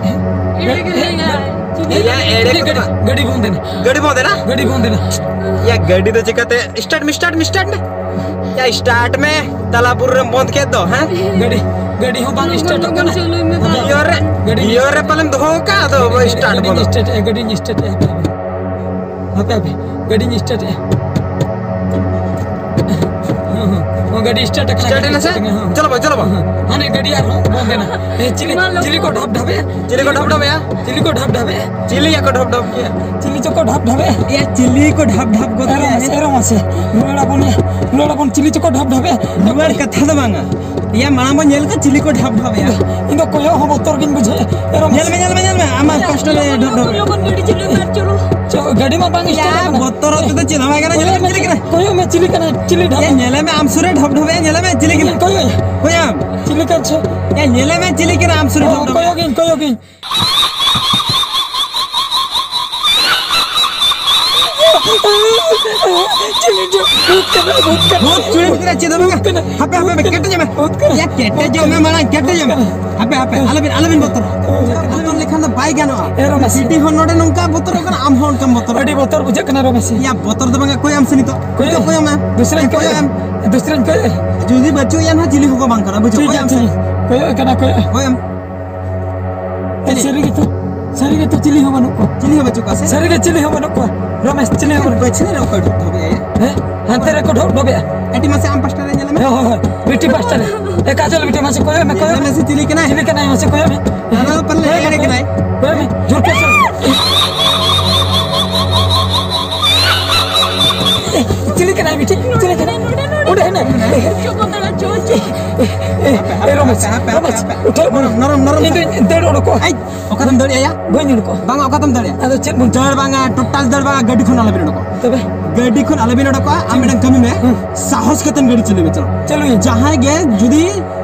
ᱮᱲᱮ ᱜᱮ ᱞᱟᱹᱭᱟᱭ᱾ ᱪᱤᱞᱤ ᱮᱭᱟ, ᱮᱲᱮ ᱜᱟᱹᱰᱤ, ᱠᱚ ᱵᱟ-, ᱜᱟᱹᱰᱤ ᱵᱚᱱᱫ ᱮᱱᱟ᱾ ᱜᱟᱹᱰᱤ ᱵᱚᱱᱫ ᱮᱱᱟ? ᱜᱟᱹᱰᱤ ᱵᱚᱱᱫ ᱮᱱᱟ᱾ ᱮᱭᱟ, ᱜᱟᱹᱰᱤ ᱫᱚ ᱪᱤᱠᱟᱹᱛᱮ? ᱥᱴᱟᱨᱴ ᱢᱮ, ᱥᱴᱟᱨᱴ ᱢᱮ, ᱥᱴᱟᱨᱴ ᱢᱮ᱾ ᱮᱭᱟ, ᱥᱴᱟᱨᱴ ᱢᱮ᱾ ᱛᱟᱞᱟ ᱵᱩᱨᱩ ᱨᱮᱢ ᱵᱚᱱᱫ ᱠᱮᱫ ᱫᱚ, ᱦᱮᱸ? ᱜᱟᱹᱰᱤ, ᱜᱟᱹᱰᱤ ᱦᱚᱸ ᱵᱟᱝ ᱥᱴᱟᱨᱴᱚᱜ ᱠᱟᱱᱟ᱾ ᱪᱟᱹᱞᱩᱭ ᱢᱮ, ᱜᱟᱹᱰᱤ, ᱜᱤᱭᱚᱨ ᱨᱮ, ᱜᱟᱹᱰᱤ, ᱜᱤᱭᱚᱨ ᱨᱮ ᱯᱟᱞᱮᱢ ᱫᱚᱦᱚ ᱟᱠᱟᱫ, ᱟᱫᱚ ᱜᱟᱹᱰᱤ, ᱥᱴᱟᱨᱴ ᱜᱟᱹᱰᱤᱧ ᱵᱚᱱᱫᱚ᱾ ᱥᱴᱟᱨᱴ ᱮᱫᱼᱟ, ᱜᱟᱹᱰᱤᱧ ᱥᱴᱟᱨᱴ ᱮᱫᱼᱟ, ᱦᱟᱯᱮ, ᱦᱟᱯᱮ, ᱦᱟᱯᱮ, ᱦᱟᱯᱮ, ᱜᱟᱹᱰᱤᱧ ᱥᱴᱟᱨᱴ ᱮᱫᱼᱟ᱾ ᱦᱚᱸ, ᱦᱚᱸ, ᱜᱟᱹᱰᱤ start ᱟᱠᱟᱱᱟ᱾ Start ᱮᱱᱟ ᱥᱮ? ᱦᱚᱸ, ᱦᱚᱸ᱾ ᱪᱚᱞᱚ ᱵᱷᱟᱭ, ᱪᱚᱞᱚ ᱵᱷᱟᱭ᱾ ᱦᱟᱱᱮ ᱜᱟᱹᱰᱤ ᱟᱨᱦᱚᱸ ᱵᱚᱱᱫ ᱮᱱᱟ᱾ ᱮ, ᱪᱤᱞᱤ, ᱢᱟ ᱞᱚᱜᱚᱱ᱾ ᱪᱤᱞᱤ ᱠᱚ ᱰᱷᱟᱵ ᱰᱷᱟᱵᱮ? ᱪᱤᱞᱤ ᱠᱚ ᱰᱷᱟᱵ ᱰᱷᱟᱵᱮᱭᱟ? ᱪᱤᱞᱤ ᱭᱟ ᱠᱚ ᱰᱷᱟᱵ ᱰᱷᱟᱵ ᱠᱮᱭᱟ? ᱪᱤᱞᱤ ᱪᱚᱠᱚ ᱰᱷᱟᱵ ᱰᱷᱟᱵᱮ? ᱮᱭᱟ, ᱪᱤᱞᱤ ᱠᱚ ᱰᱷᱟᱵ ᱰᱷᱟᱵ ᱠᱚ ᱮᱨᱚ ᱢᱟᱥᱮ, ᱮᱨᱚ ᱢᱟᱥᱮ᱾ ᱨᱩᱣᱟᱹᱲ ᱟᱵᱚᱱ ᱭᱟ, ᱨᱩᱣᱟᱹᱲ ᱟᱵᱚᱱ, ᱪᱤᱞᱤ ᱪᱚᱠᱚ ᱰᱷᱟᱵ ᱰᱷᱟᱵᱮ? ᱨᱩᱣᱟᱹᱲ ᱠᱟᱛᱷᱟ ᱫᱚ ᱵᱟᱝᱟ᱾ ᱮᱭᱟ, ᱢᱟᱲᱟᱝ ᱵᱚᱱ ᱧᱮᱞ ᱠᱚᱣᱟ ᱪᱤᱞᱤ ᱠᱚ ᱰᱷᱟᱵ ᱰᱷᱟᱵᱮᱭᱟ᱾ ᱤᱧ ᱫᱚ ᱠᱚᱭᱚᱜ ᱦᱚᱸ ᱵᱚᱛᱚᱨ ᱜᱤᱧ ᱵᱩᱡᱷᱟᱹᱣᱮᱫ᱾ ᱮᱨᱚ ᱢᱟᱥᱮ᱾ ᱧᱮᱞ ᱢᱮ, ᱧᱮᱞ ᱢᱮ, ᱧᱮᱞ ᱢᱮ, ᱟᱢᱟᱜ ᱠᱚᱥᱴᱚ ᱨᱮ ᱰᱷᱟᱵ ᱰᱷᱟᱵ᱾ ᱞᱚᱜᱚᱱ ᱜᱟᱹᱰᱤ ᱪᱟᱹᱞᱩᱭ ᱢᱮ ᱟᱨ ᱪᱚᱞᱚ᱾ ᱪᱚ, ᱜᱟᱹᱰᱤ ᱢᱟ ᱵᱟᱝ start ᱭᱟ, ᱟᱠᱟᱱᱟ᱾ ᱵᱚᱛᱚᱨ ᱦᱚᱸ ᱛᱮᱫᱚ ᱪᱮᱫ ᱦᱚᱸ ᱵᱟᱭ ᱜᱟᱱᱚᱜᱼᱟ᱾ ᱧᱮᱞ ᱢᱮ, ᱪᱤᱞᱤ ᱠᱟᱱᱟ? ᱠᱚᱭᱚᱜ ᱢᱮ, ᱪᱤᱞᱤ ᱠᱟᱱᱟ? ᱪᱤᱞᱤ ᱰᱷᱟᱵ ᱭᱟ, ᱰᱷᱟᱵ? ᱧᱮᱞ ᱢᱮ, ᱟᱢ ᱥᱩᱨ ᱨᱮ ᱰᱷᱟᱵ ᱰᱷᱟᱵᱮᱭᱟ, ᱧᱮᱞ ᱢᱮ, ᱪᱤᱞᱤ ᱠᱟᱱᱟ? ᱠᱚᱭᱚᱜ ᱭᱟ᱾ ᱠᱚᱭᱚᱜ ᱟᱢ᱾ ᱪᱤᱞᱤ ᱠᱟᱱ ᱪᱚ? ᱭᱟ, ᱧᱮᱞ ᱢᱮ, ᱪᱤᱞᱤ ᱠᱟᱱᱟ ᱟᱢ ᱥᱩᱨ ᱨᱮ ᱦᱚᱸ, ᱰᱷᱟᱵ ᱰᱷᱟᱵᱮᱭᱟ? ᱠᱚᱭᱚᱜ ᱜᱤᱧ, ᱠᱚᱭᱚᱜ ᱜᱤᱧ᱾ ᱪᱤᱞᱤ ᱪᱚ? ᱵᱷᱩᱛ ᱠᱟᱱᱟ, ᱵᱷᱩᱛ ᱠᱟᱱᱟ᱾ ᱵᱷᱩᱛ ᱪᱩᱲᱤᱱ ᱠᱟᱱᱟ, ᱪᱮᱫ ᱦᱚᱸ ᱵᱟᱝᱟ᱾ ᱵᱷᱩᱛ ᱠᱟᱱᱟ᱾ ᱦᱟᱯᱮ, ᱦᱟᱯᱮ, ᱦᱟᱯᱮ, ᱠᱮᱴᱮᱡᱚᱜ ᱢᱮ᱾ ᱵᱷᱩᱛ ᱠᱟᱱᱟ᱾ ᱭᱟ, ᱠᱮᱴᱮᱡᱚᱜ ᱢᱮ, ᱢᱟᱲᱟᱝ ᱠᱮᱴᱮᱡᱚᱜ ᱢᱮ᱾ ᱦᱟᱯᱮ, ᱦᱟᱯᱮ, ᱟᱞᱚᱵᱤᱱ, ᱟᱞᱚᱵᱤᱱ ᱵᱚᱛᱚᱨᱚᱜᱼᱟ᱾ ᱵᱚᱛᱚᱨ ᱞᱮᱠᱷᱟᱱ ᱫᱚ ᱵᱟᱭ ᱜᱟᱱᱚᱜᱼᱟ᱾ ᱮ ᱨᱚᱢᱮᱥ᱾ ᱥᱤᱴᱤ ᱦᱚᱸ ᱱᱚᱰᱮ ᱱᱚᱝᱠᱟ ᱵᱚᱛᱚᱨᱚᱜ ᱠᱟᱱᱟ, ᱟᱢ ᱦᱚᱸ ᱚᱱᱠᱟᱢ ᱵᱚᱛᱚᱨᱚᱜ ᱟᱹᱰᱤ ᱵᱚᱛᱚᱨ ᱵᱩᱡᱷᱟᱹᱜ ᱠᱟᱱᱟ ᱨᱚᱢᱮᱥ᱾ ᱭᱟ, ᱵᱚᱛᱚᱨ ᱫᱚ ᱵᱟᱝᱟ, ᱠᱚᱭᱚᱜ ᱟᱢ ᱥᱮ ᱱᱤᱛᱚᱜ᱾ ᱠᱚᱭᱚᱜ᱾ ᱱᱤᱛᱚᱜ ᱠᱚᱭᱚᱜ ᱢᱮ᱾ ᱫᱩᱥᱨᱟᱧ ᱠᱚᱭᱚᱜ᱾ ᱠᱚᱭᱚᱜ ᱮᱢ᱾ ᱫᱩᱥᱨᱟᱧ ᱠᱚᱭᱚᱜ᱾ ᱡᱩᱫᱤ ᱵᱟᱹᱪᱩᱜ ᱭᱟ ᱱᱟᱦᱟᱜ, ᱪᱤᱞᱤ ᱦᱚᱸᱠᱚ ᱵᱟᱝ ᱠᱟᱱᱟ, ᱵᱩᱡᱷᱟᱹᱣ? ᱴᱷᱤᱠ ᱠᱚᱭᱚᱜ ᱜᱮᱭᱟ, ᱟᱢ ᱥᱮ᱾ ᱴᱷᱤᱠ ᱜᱮᱭᱟ᱾ ᱠᱚᱭᱚᱜ ᱠᱟᱱᱟ, ᱠᱚᱭᱚᱜ᱾ ᱠᱚᱭᱚᱜ ᱮᱢ᱾ ᱮ, ᱥᱟᱹᱨᱤ ᱜᱮᱛᱚ, ᱥᱟᱹᱨᱤ ᱜᱮᱛᱚ, ᱪᱤᱞᱤ ᱦᱚᱸ ᱵᱟᱹᱱᱩᱜ ᱠᱚᱣᱟ᱾ ᱪᱤᱞᱤ ᱦᱚᱸ ᱵᱟᱹᱪᱩᱜ ᱠᱚᱣᱟ ᱥᱮ? ᱥᱟᱹᱨᱤ ᱜᱮ ᱪᱤᱞᱤ ᱦᱚᱸ ᱵᱟᱹᱱᱩᱜ ᱠᱚᱣᱟ᱾ ᱨᱚᱢᱮᱥ, ᱪᱤᱞᱤ ᱦᱚᱸ ᱵᱟᱹᱱᱩᱜ ᱠᱚᱣᱟ᱾ ᱯᱟᱹᱪᱷᱞᱟᱹ ᱨᱮ ᱚᱠᱚᱭ ᱰᱷᱚᱵ ᱰᱷᱚᱵᱮᱜᱼᱟᱭ? ᱦᱮᱸ? ᱦᱟᱱᱛᱮ ᱨᱮᱠᱚ ᱰᱷᱚᱵ ᱰᱷᱚᱵᱮᱜᱼᱟ᱾ ᱠᱟᱹᱴᱤᱡ ᱢᱟᱥᱮ ᱟᱢ ᱯᱟᱥᱴᱟ ᱨᱮ ᱧᱮᱞ ᱢᱮ᱾ ᱦᱳᱭ, ᱦᱳᱭ, ᱦᱳᱭ᱾ ᱵᱤᱴᱤ ᱯᱟᱥᱴᱟ ᱨᱮ᱾ ᱮ, ᱠᱟᱡᱚᱞ ᱵᱤᱴᱤ, ᱢᱟᱥᱮ ᱠᱚᱭᱚᱜ ᱢᱮ, ᱠᱚᱭᱚᱜ ᱧᱮᱞ ᱢᱮ᱾ ᱢᱮᱥᱮ ᱪᱤᱞᱤ ᱠᱟᱱᱟᱭ? ᱪᱤᱞᱤ ᱠᱟᱱᱟᱭ ᱢᱟᱥᱮ ᱠᱚᱭᱚᱜ ᱢᱮ᱾ ᱫᱟᱫᱟ ᱫᱚ ᱯᱟᱞᱮ ᱠᱚᱭᱚᱜ ᱢᱮ, ᱮᱲᱮ ᱠᱚᱭᱚᱜ ᱢᱮ᱾ ᱠᱟᱱᱟᱭ᱾ ᱠᱚᱭᱚᱜ ᱢᱮ᱾ ᱡᱳᱨ ᱠᱚᱨ ᱥᱮ᱾ ᱮ, ᱪᱤᱞᱤ ᱠᱟᱱᱟᱭ ᱵᱤᱴᱤ? ᱪᱤᱞᱤ ᱠᱟᱱᱟᱭ? ᱱᱚᱰᱮ, ᱱᱚᱰᱮ᱾ ᱚᱸᱰᱮ ᱦᱮᱱᱟᱭ᱾ ᱪᱚ ᱵᱚᱱ ᱫᱟᱲᱟ, ᱪᱚ, ᱪᱚ᱾ ᱮ, ᱮ, ᱮ, ᱨᱚᱢᱮᱥ, ᱦᱟᱯᱮ, ᱦᱟᱯᱮ, ᱨᱚᱢᱮᱥ, ᱦᱟᱯᱮ, ᱦᱟᱯᱮ᱾ ᱩᱴᱷᱟᱹᱣ ᱢᱮ᱾ ᱱᱚᱨᱚᱢ, ᱱᱚᱨᱚᱢ, ᱱᱚᱨᱚᱢ ᱤᱧ ᱫᱚᱧ ᱫᱟᱹᱲ ᱚᱰᱚᱠᱚᱜᱼᱟ᱾ ᱟᱭ, ᱚᱠᱟᱛᱮᱢ ᱫᱟᱹᱲᱮᱜᱼᱟ ᱭᱟ? ᱵᱟᱹᱧ ᱩᱰᱩᱠᱚᱜᱼᱟ᱾ ᱵᱟᱝᱟ, ᱚᱠᱟᱛᱮᱢ ᱫᱟᱹᱲᱮᱜᱼᱟ? ᱟᱫᱚ ᱪᱮᱫ ᱵᱚᱱ ᱫᱟᱹᱲ ᱵᱟᱝᱟ, ᱴᱳᱴᱟᱞ ᱫᱟᱹᱲ ᱵᱟᱝᱟ, ᱜᱟᱹᱰᱤ ᱠᱷᱚᱱ ᱟᱞᱚᱵᱤᱱ ᱚᱰᱚᱠᱚᱜᱼᱟ᱾ ᱛᱚᱵᱮ? ᱜᱟᱹᱰᱤ ᱠᱷᱚᱱ ᱟᱞᱚᱵᱤᱱ ᱚᱰᱚᱠᱚᱜᱼᱟ᱾ ᱟᱢ ᱢᱤᱫᱴᱟᱝ ᱠᱟᱹᱢᱤ ᱢᱮ, ᱦᱩᱸ᱾ ᱥᱟᱦᱚᱥ ᱠᱟᱛᱮᱢ ᱜᱟᱹᱰᱤ ᱪᱟᱹᱞᱩᱭ ᱢᱮ, ᱪᱚᱞᱚ᱾ ᱪᱟᱹᱞᱩᱭᱟᱹᱧ᱾ ᱡᱟᱦᱟᱸᱭ ᱜᱮ ᱡᱩᱫᱤ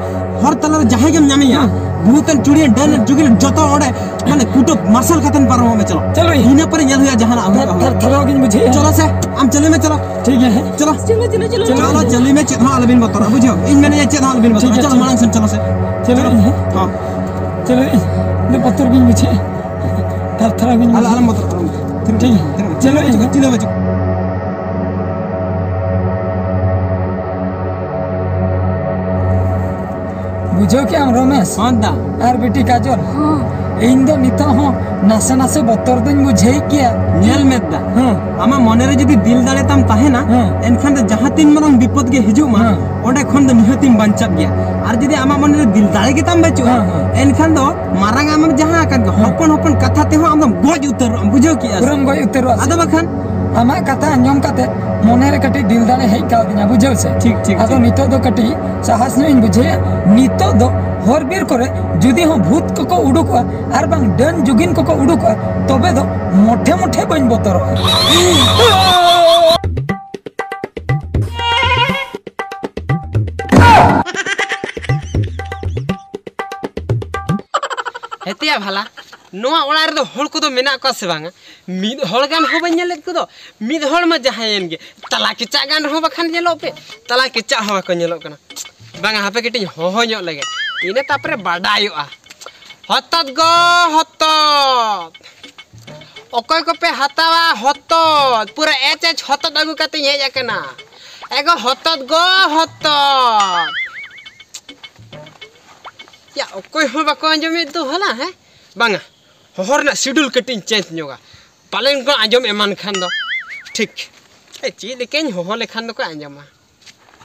ᱦᱚᱨ ᱛᱟᱞᱟ ᱨᱮ ᱡᱟᱦᱟᱸᱭ ᱜᱮᱢ ᱧᱟᱢᱮᱭᱟ, ᱦᱩᱸ᱾ ᱵᱷᱩᱛ ᱮᱱ, ᱪᱩᱲᱤ ᱮᱱ, ᱰᱟᱹᱱ ᱮᱱ, ᱡᱩᱜᱤ ᱮᱱ, ᱡᱚᱛᱚ ᱚᱸᱰᱮ ᱢᱟᱱᱮ ᱠᱩᱴᱟᱹ ᱢᱟᱨᱥᱟᱞ ᱠᱟᱛᱮᱢ ᱯᱟᱨᱚᱢᱚᱜ ᱢᱮ, ᱪᱚᱞᱚ᱾ ᱪᱟᱹᱞᱩᱭᱟᱹᱧ᱾ ᱤᱱᱟᱹ ᱯᱚᱨᱮ ᱧᱮᱞ ᱦᱩᱭᱩᱜᱼᱟ ᱡᱟᱦᱟᱱᱟᱜ ᱦᱩᱭᱩᱜᱼᱟ, ᱛᱷᱟᱨ-, ᱦᱩᱭᱩᱜᱼᱟ᱾ ᱛᱷᱟᱨᱟᱣ ᱜᱤᱧ ᱵᱩᱡᱷᱟᱹᱣᱮᱫᱼᱟ᱾ ᱪᱚᱞᱚ ᱥᱮ, ᱟᱢ ᱪᱟᱹᱞᱩᱭ ᱢᱮ, ᱪᱚᱞᱚ᱾ ᱴᱷᱤᱠ ᱜᱮᱭᱟ, ᱦᱮᱸ᱾ ᱪᱚᱞᱚ᱾ ᱪᱟᱹᱞᱩᱭᱟᱹᱧ᱾ ᱪᱚᱞᱚ, ᱪᱟᱹᱞᱩᱭ ᱢᱮ, ᱪᱮᱫ ᱦᱚᱸ ᱟᱞᱚᱵᱤᱱ ᱵᱚᱛᱚᱨᱚᱜᱼᱟ, ᱵᱩᱡᱷᱟᱹᱣ? ᱤᱧ ᱢᱮᱱᱮᱫᱼᱟ, ᱪᱮᱫ ᱦᱚᱸ ᱟᱞᱚᱵᱤᱱ ᱵᱚᱛᱚᱨᱚᱜᱼᱟ᱾ ᱴᱷᱤᱠ ᱜᱮᱭᱟ, ᱪᱚᱞᱚ, ᱴᱷᱤᱠ ᱢᱟᱲᱟᱝ ᱜᱮᱭᱟ᱾ ᱥᱮᱱ ᱪᱚᱞᱚ ᱥᱮ᱾ ᱪᱟᱹᱞᱩᱭᱟᱹᱧ, ᱦᱮᱸ᱾ ᱦᱚᱸ᱾ ᱪᱟᱹᱞᱩᱭᱟᱹᱧ, ᱦᱮᱸ᱾ ᱤᱧ ᱫᱚ ᱵᱚᱛᱚᱨ ᱜᱤᱧ ᱵᱩᱡᱷᱟᱹᱣᱮᱫᱼᱟ᱾ ᱛᱷᱟᱨ ᱛᱷᱟᱨᱟᱣ ᱜᱤᱧ ᱟᱞᱚ, ᱵᱩᱡᱷᱟᱹᱣᱮᱫᱼᱟ᱾ ᱟᱞᱚᱢ ᱵᱚᱛᱚᱨᱚᱜᱼᱟ, ᱟᱞᱚᱢ ᱵᱚᱛᱚᱨᱚᱜᱼᱟ᱾ ᱴᱷᱤᱠ ᱜᱮᱭᱟ᱾ ᱪᱤᱞᱤ ᱦᱚᱸ ᱵᱟᱹᱪᱩᱜ ᱠᱚᱣᱟ, ᱪᱤᱞᱤ ᱦᱚᱸ ᱵᱟᱹᱪᱩᱜ ᱠᱚᱣᱟ᱾ ᱵᱩᱡᱷᱟᱹᱣ ᱠᱮᱜᱼᱟᱢ, ᱨᱚᱢᱮᱥ? ᱦᱚᱸ, ᱫᱟ᱾ ᱟᱨ ᱵᱤᱴᱤ ᱠᱟᱡᱚᱞ? ᱦᱚᱸ᱾ ᱤᱧ ᱫᱚ ᱱᱤᱛᱚᱜ ᱦᱚᱸ ᱱᱟᱥᱮ ᱱᱟᱥᱮ ᱵᱚᱛᱚᱨ ᱫᱚᱧ ᱵᱩᱡᱷᱟᱹᱣ ᱜᱮᱭᱟ᱾ ᱧᱮᱞ ᱢᱮ ᱫᱟ, ᱦᱮᱸ᱾ ᱟᱢᱟᱜ ᱢᱚᱱᱮ ᱨᱮ ᱡᱩᱫᱤ ᱫᱤᱞ ᱫᱟᱲᱮ ᱛᱟᱢ ᱛᱟᱦᱮᱱᱟ, ᱦᱮᱸ᱾ ᱮᱱᱠᱷᱟᱱ ᱫᱚ ᱡᱟᱦᱟᱸ ᱛᱤᱱ ᱢᱟᱨᱟᱝ ᱵᱤᱯᱚᱫ ᱜᱮ ᱦᱤᱡᱩᱜ ᱢᱟ, ᱦᱮᱸ᱾ ᱚᱸᱰᱮ ᱠᱷᱚᱱ ᱫᱚ ᱱᱤᱦᱟᱹᱛᱤᱢ ᱵᱟᱧᱪᱟᱜ ᱜᱮᱭᱟ᱾ ᱟᱨ ᱡᱩᱫᱤ ᱟᱢᱟᱜ ᱢᱚᱱᱮ ᱨᱮ ᱫᱤᱞ ᱫᱟᱲᱮ ᱜᱮ ᱛᱟᱢ ᱵᱟᱹᱪᱩᱜᱼᱟ, ᱦᱮᱸ, ᱦᱮᱸ᱾ ᱮᱱᱠᱷᱟᱱ ᱫᱚ ᱢᱟᱨᱟᱝ ᱟᱢᱟᱜ ᱡᱟᱦᱟᱸ ᱟᱠᱟᱱ ᱜᱮ, ᱦᱮᱸ᱾ ᱦᱚᱯᱚᱱ ᱦᱚᱯᱚᱱ ᱠᱟᱛᱷᱟ ᱛᱮᱦᱚᱸ ᱟᱢ ᱫᱚᱢ ᱜᱚᱡ ᱩᱛᱟᱹᱨᱚᱜᱼᱟ, ᱵᱩᱡᱷᱟᱹᱣ ᱠᱮᱜᱼᱟ ᱥᱮ? ᱯᱩᱨᱟᱹᱢ ᱜᱚᱡ ᱩᱛᱟᱹᱨᱚᱜᱼᱟ ᱥᱮ? ᱟᱫᱚ ᱵᱟᱠᱷᱟᱱ ᱟᱢᱟᱜ ᱠᱟᱛᱷᱟ ᱟᱸᱡᱚᱢ ᱠᱟᱛᱮ ᱢᱚᱱᱮ ᱨᱮ ᱠᱟᱹᱴᱤᱡ ᱫᱤᱞ ᱫᱟᱲᱮ ᱦᱮᱡ ᱠᱟᱣᱫᱤᱧᱟ, ᱵᱩᱡᱷᱟᱹᱣ ᱥᱮ? ᱴᱷᱤᱠ, ᱴᱷᱤᱠ, ᱟᱫᱚ ᱴᱷᱤᱠ᱾ ᱱᱤᱛᱚᱜ ᱫᱚ ᱠᱟᱹᱴᱤᱡ ᱥᱟᱦᱟᱥ ᱧᱚᱜ ᱤᱧ ᱵᱩᱡᱷᱟᱹᱣᱮᱫᱼᱟ᱾ ᱱᱤᱛᱚᱜ ᱫᱚ ᱦᱚᱨ ᱵᱤᱨ ᱠᱚᱨᱮ ᱡᱩᱫᱤ ᱦᱚᱸ ᱵᱷᱩᱛ ᱠᱚᱠᱚ ᱩᱰᱩᱠᱚᱜᱼᱟ ᱟᱨ ᱵᱟᱝ ᱰᱟᱹᱱ ᱡᱩᱜᱤᱱ ᱠᱚᱠᱚ ᱩᱰᱩᱠᱚᱜᱼᱟ, ᱛᱚᱵᱮ ᱫᱚ ᱢᱚᱴᱷᱮ ᱢᱚᱴᱷᱮ ᱵᱟᱹᱧ ᱵᱚᱛᱚᱨᱚᱜᱼᱟ᱾ ᱦᱮᱛᱮᱭᱟ ᱵᱷᱟᱞᱟ, ᱱᱚᱣᱟ ᱚᱲᱟᱜ ᱨᱮᱫᱚ ᱦᱚᱲ ᱠᱚᱫᱚ ᱢᱮᱱᱟᱜ ᱠᱚᱣᱟ ᱥᱮ ᱵᱟᱝᱟ? ᱢᱤᱫ ᱦᱚᱲ ᱜᱟᱱ ᱦᱚᱸ ᱵᱟᱹᱧ ᱧᱮᱞᱮᱫ ᱠᱚᱫᱚ᱾ ᱢᱤᱫ ᱦᱚᱲ ᱢᱟ ᱡᱟᱦᱟᱸᱭᱮᱱ ᱜᱮ, ᱛᱟᱞᱟ ᱠᱮᱪᱟᱜ ᱜᱟᱱ ᱨᱮᱦᱚᱸ ᱵᱟᱠᱷᱟᱱ ᱧᱮᱞᱚᱜ ᱯᱮ, ᱛᱟᱞᱟ ᱠᱮᱪᱟᱜ ᱦᱚᱸ ᱵᱟᱠᱚ ᱧᱮᱞᱚᱜ ᱠᱟᱱᱟ᱾ ᱵᱟᱝᱟ, ᱦᱟᱯᱮ ᱠᱟᱹᱴᱤᱡ ᱤᱧ ᱦᱚᱦᱚ ᱧᱚᱜ ᱞᱮᱜᱮ, ᱤᱱᱟᱹ ᱛᱟᱯᱚᱨᱮ ᱵᱟᱰᱟᱭᱚᱜᱼᱟ᱾ ᱦᱚᱛᱚᱫ ᱜᱚ ᱦᱚᱛᱚᱫ, ᱚᱠᱚᱭ ᱠᱚᱯᱮ ᱦᱟᱛᱟᱣᱟ ᱦᱚᱛᱚᱫ? ᱯᱩᱨᱟᱹ ᱮᱪ ᱮᱪ ᱦᱚᱛᱚᱫ ᱟᱹᱜᱩ ᱠᱟᱛᱮᱧ ᱦᱮᱡ ᱟᱠᱟᱱᱟ᱾ ᱮᱜᱚ ᱦᱚᱛᱚᱫ ᱜᱚ ᱦᱚᱛᱚᱫ᱾ ᱭᱟ, ᱚᱠᱚᱭ ᱦᱚᱸ ᱵᱟᱠᱚ ᱟᱸᱡᱚᱢᱮᱫ ᱫᱚ ᱦᱟᱞᱟ, ᱦᱮᱸ? ᱵᱟᱝᱟ, ᱦᱚᱦᱚ ᱨᱮᱱᱟᱜ ᱥᱤᱰᱩᱞ ᱠᱟᱹᱴᱤᱡ ᱤᱧ ᱪᱮᱧᱡᱽ ᱧᱚᱜᱟ, ᱯᱟᱞᱮᱱ ᱠᱚ ᱟᱸᱡᱚᱢ ᱮᱢᱟᱱ ᱠᱷᱟᱱ ᱫᱚ᱾ ᱴᱷᱤᱠ, ᱮ, ᱪᱮᱫ ᱞᱮᱠᱟᱧ ᱦᱚᱦᱚ ᱞᱮᱠᱷᱟᱱ ᱫᱚᱠᱚ ᱟᱸᱡᱚᱢᱟ?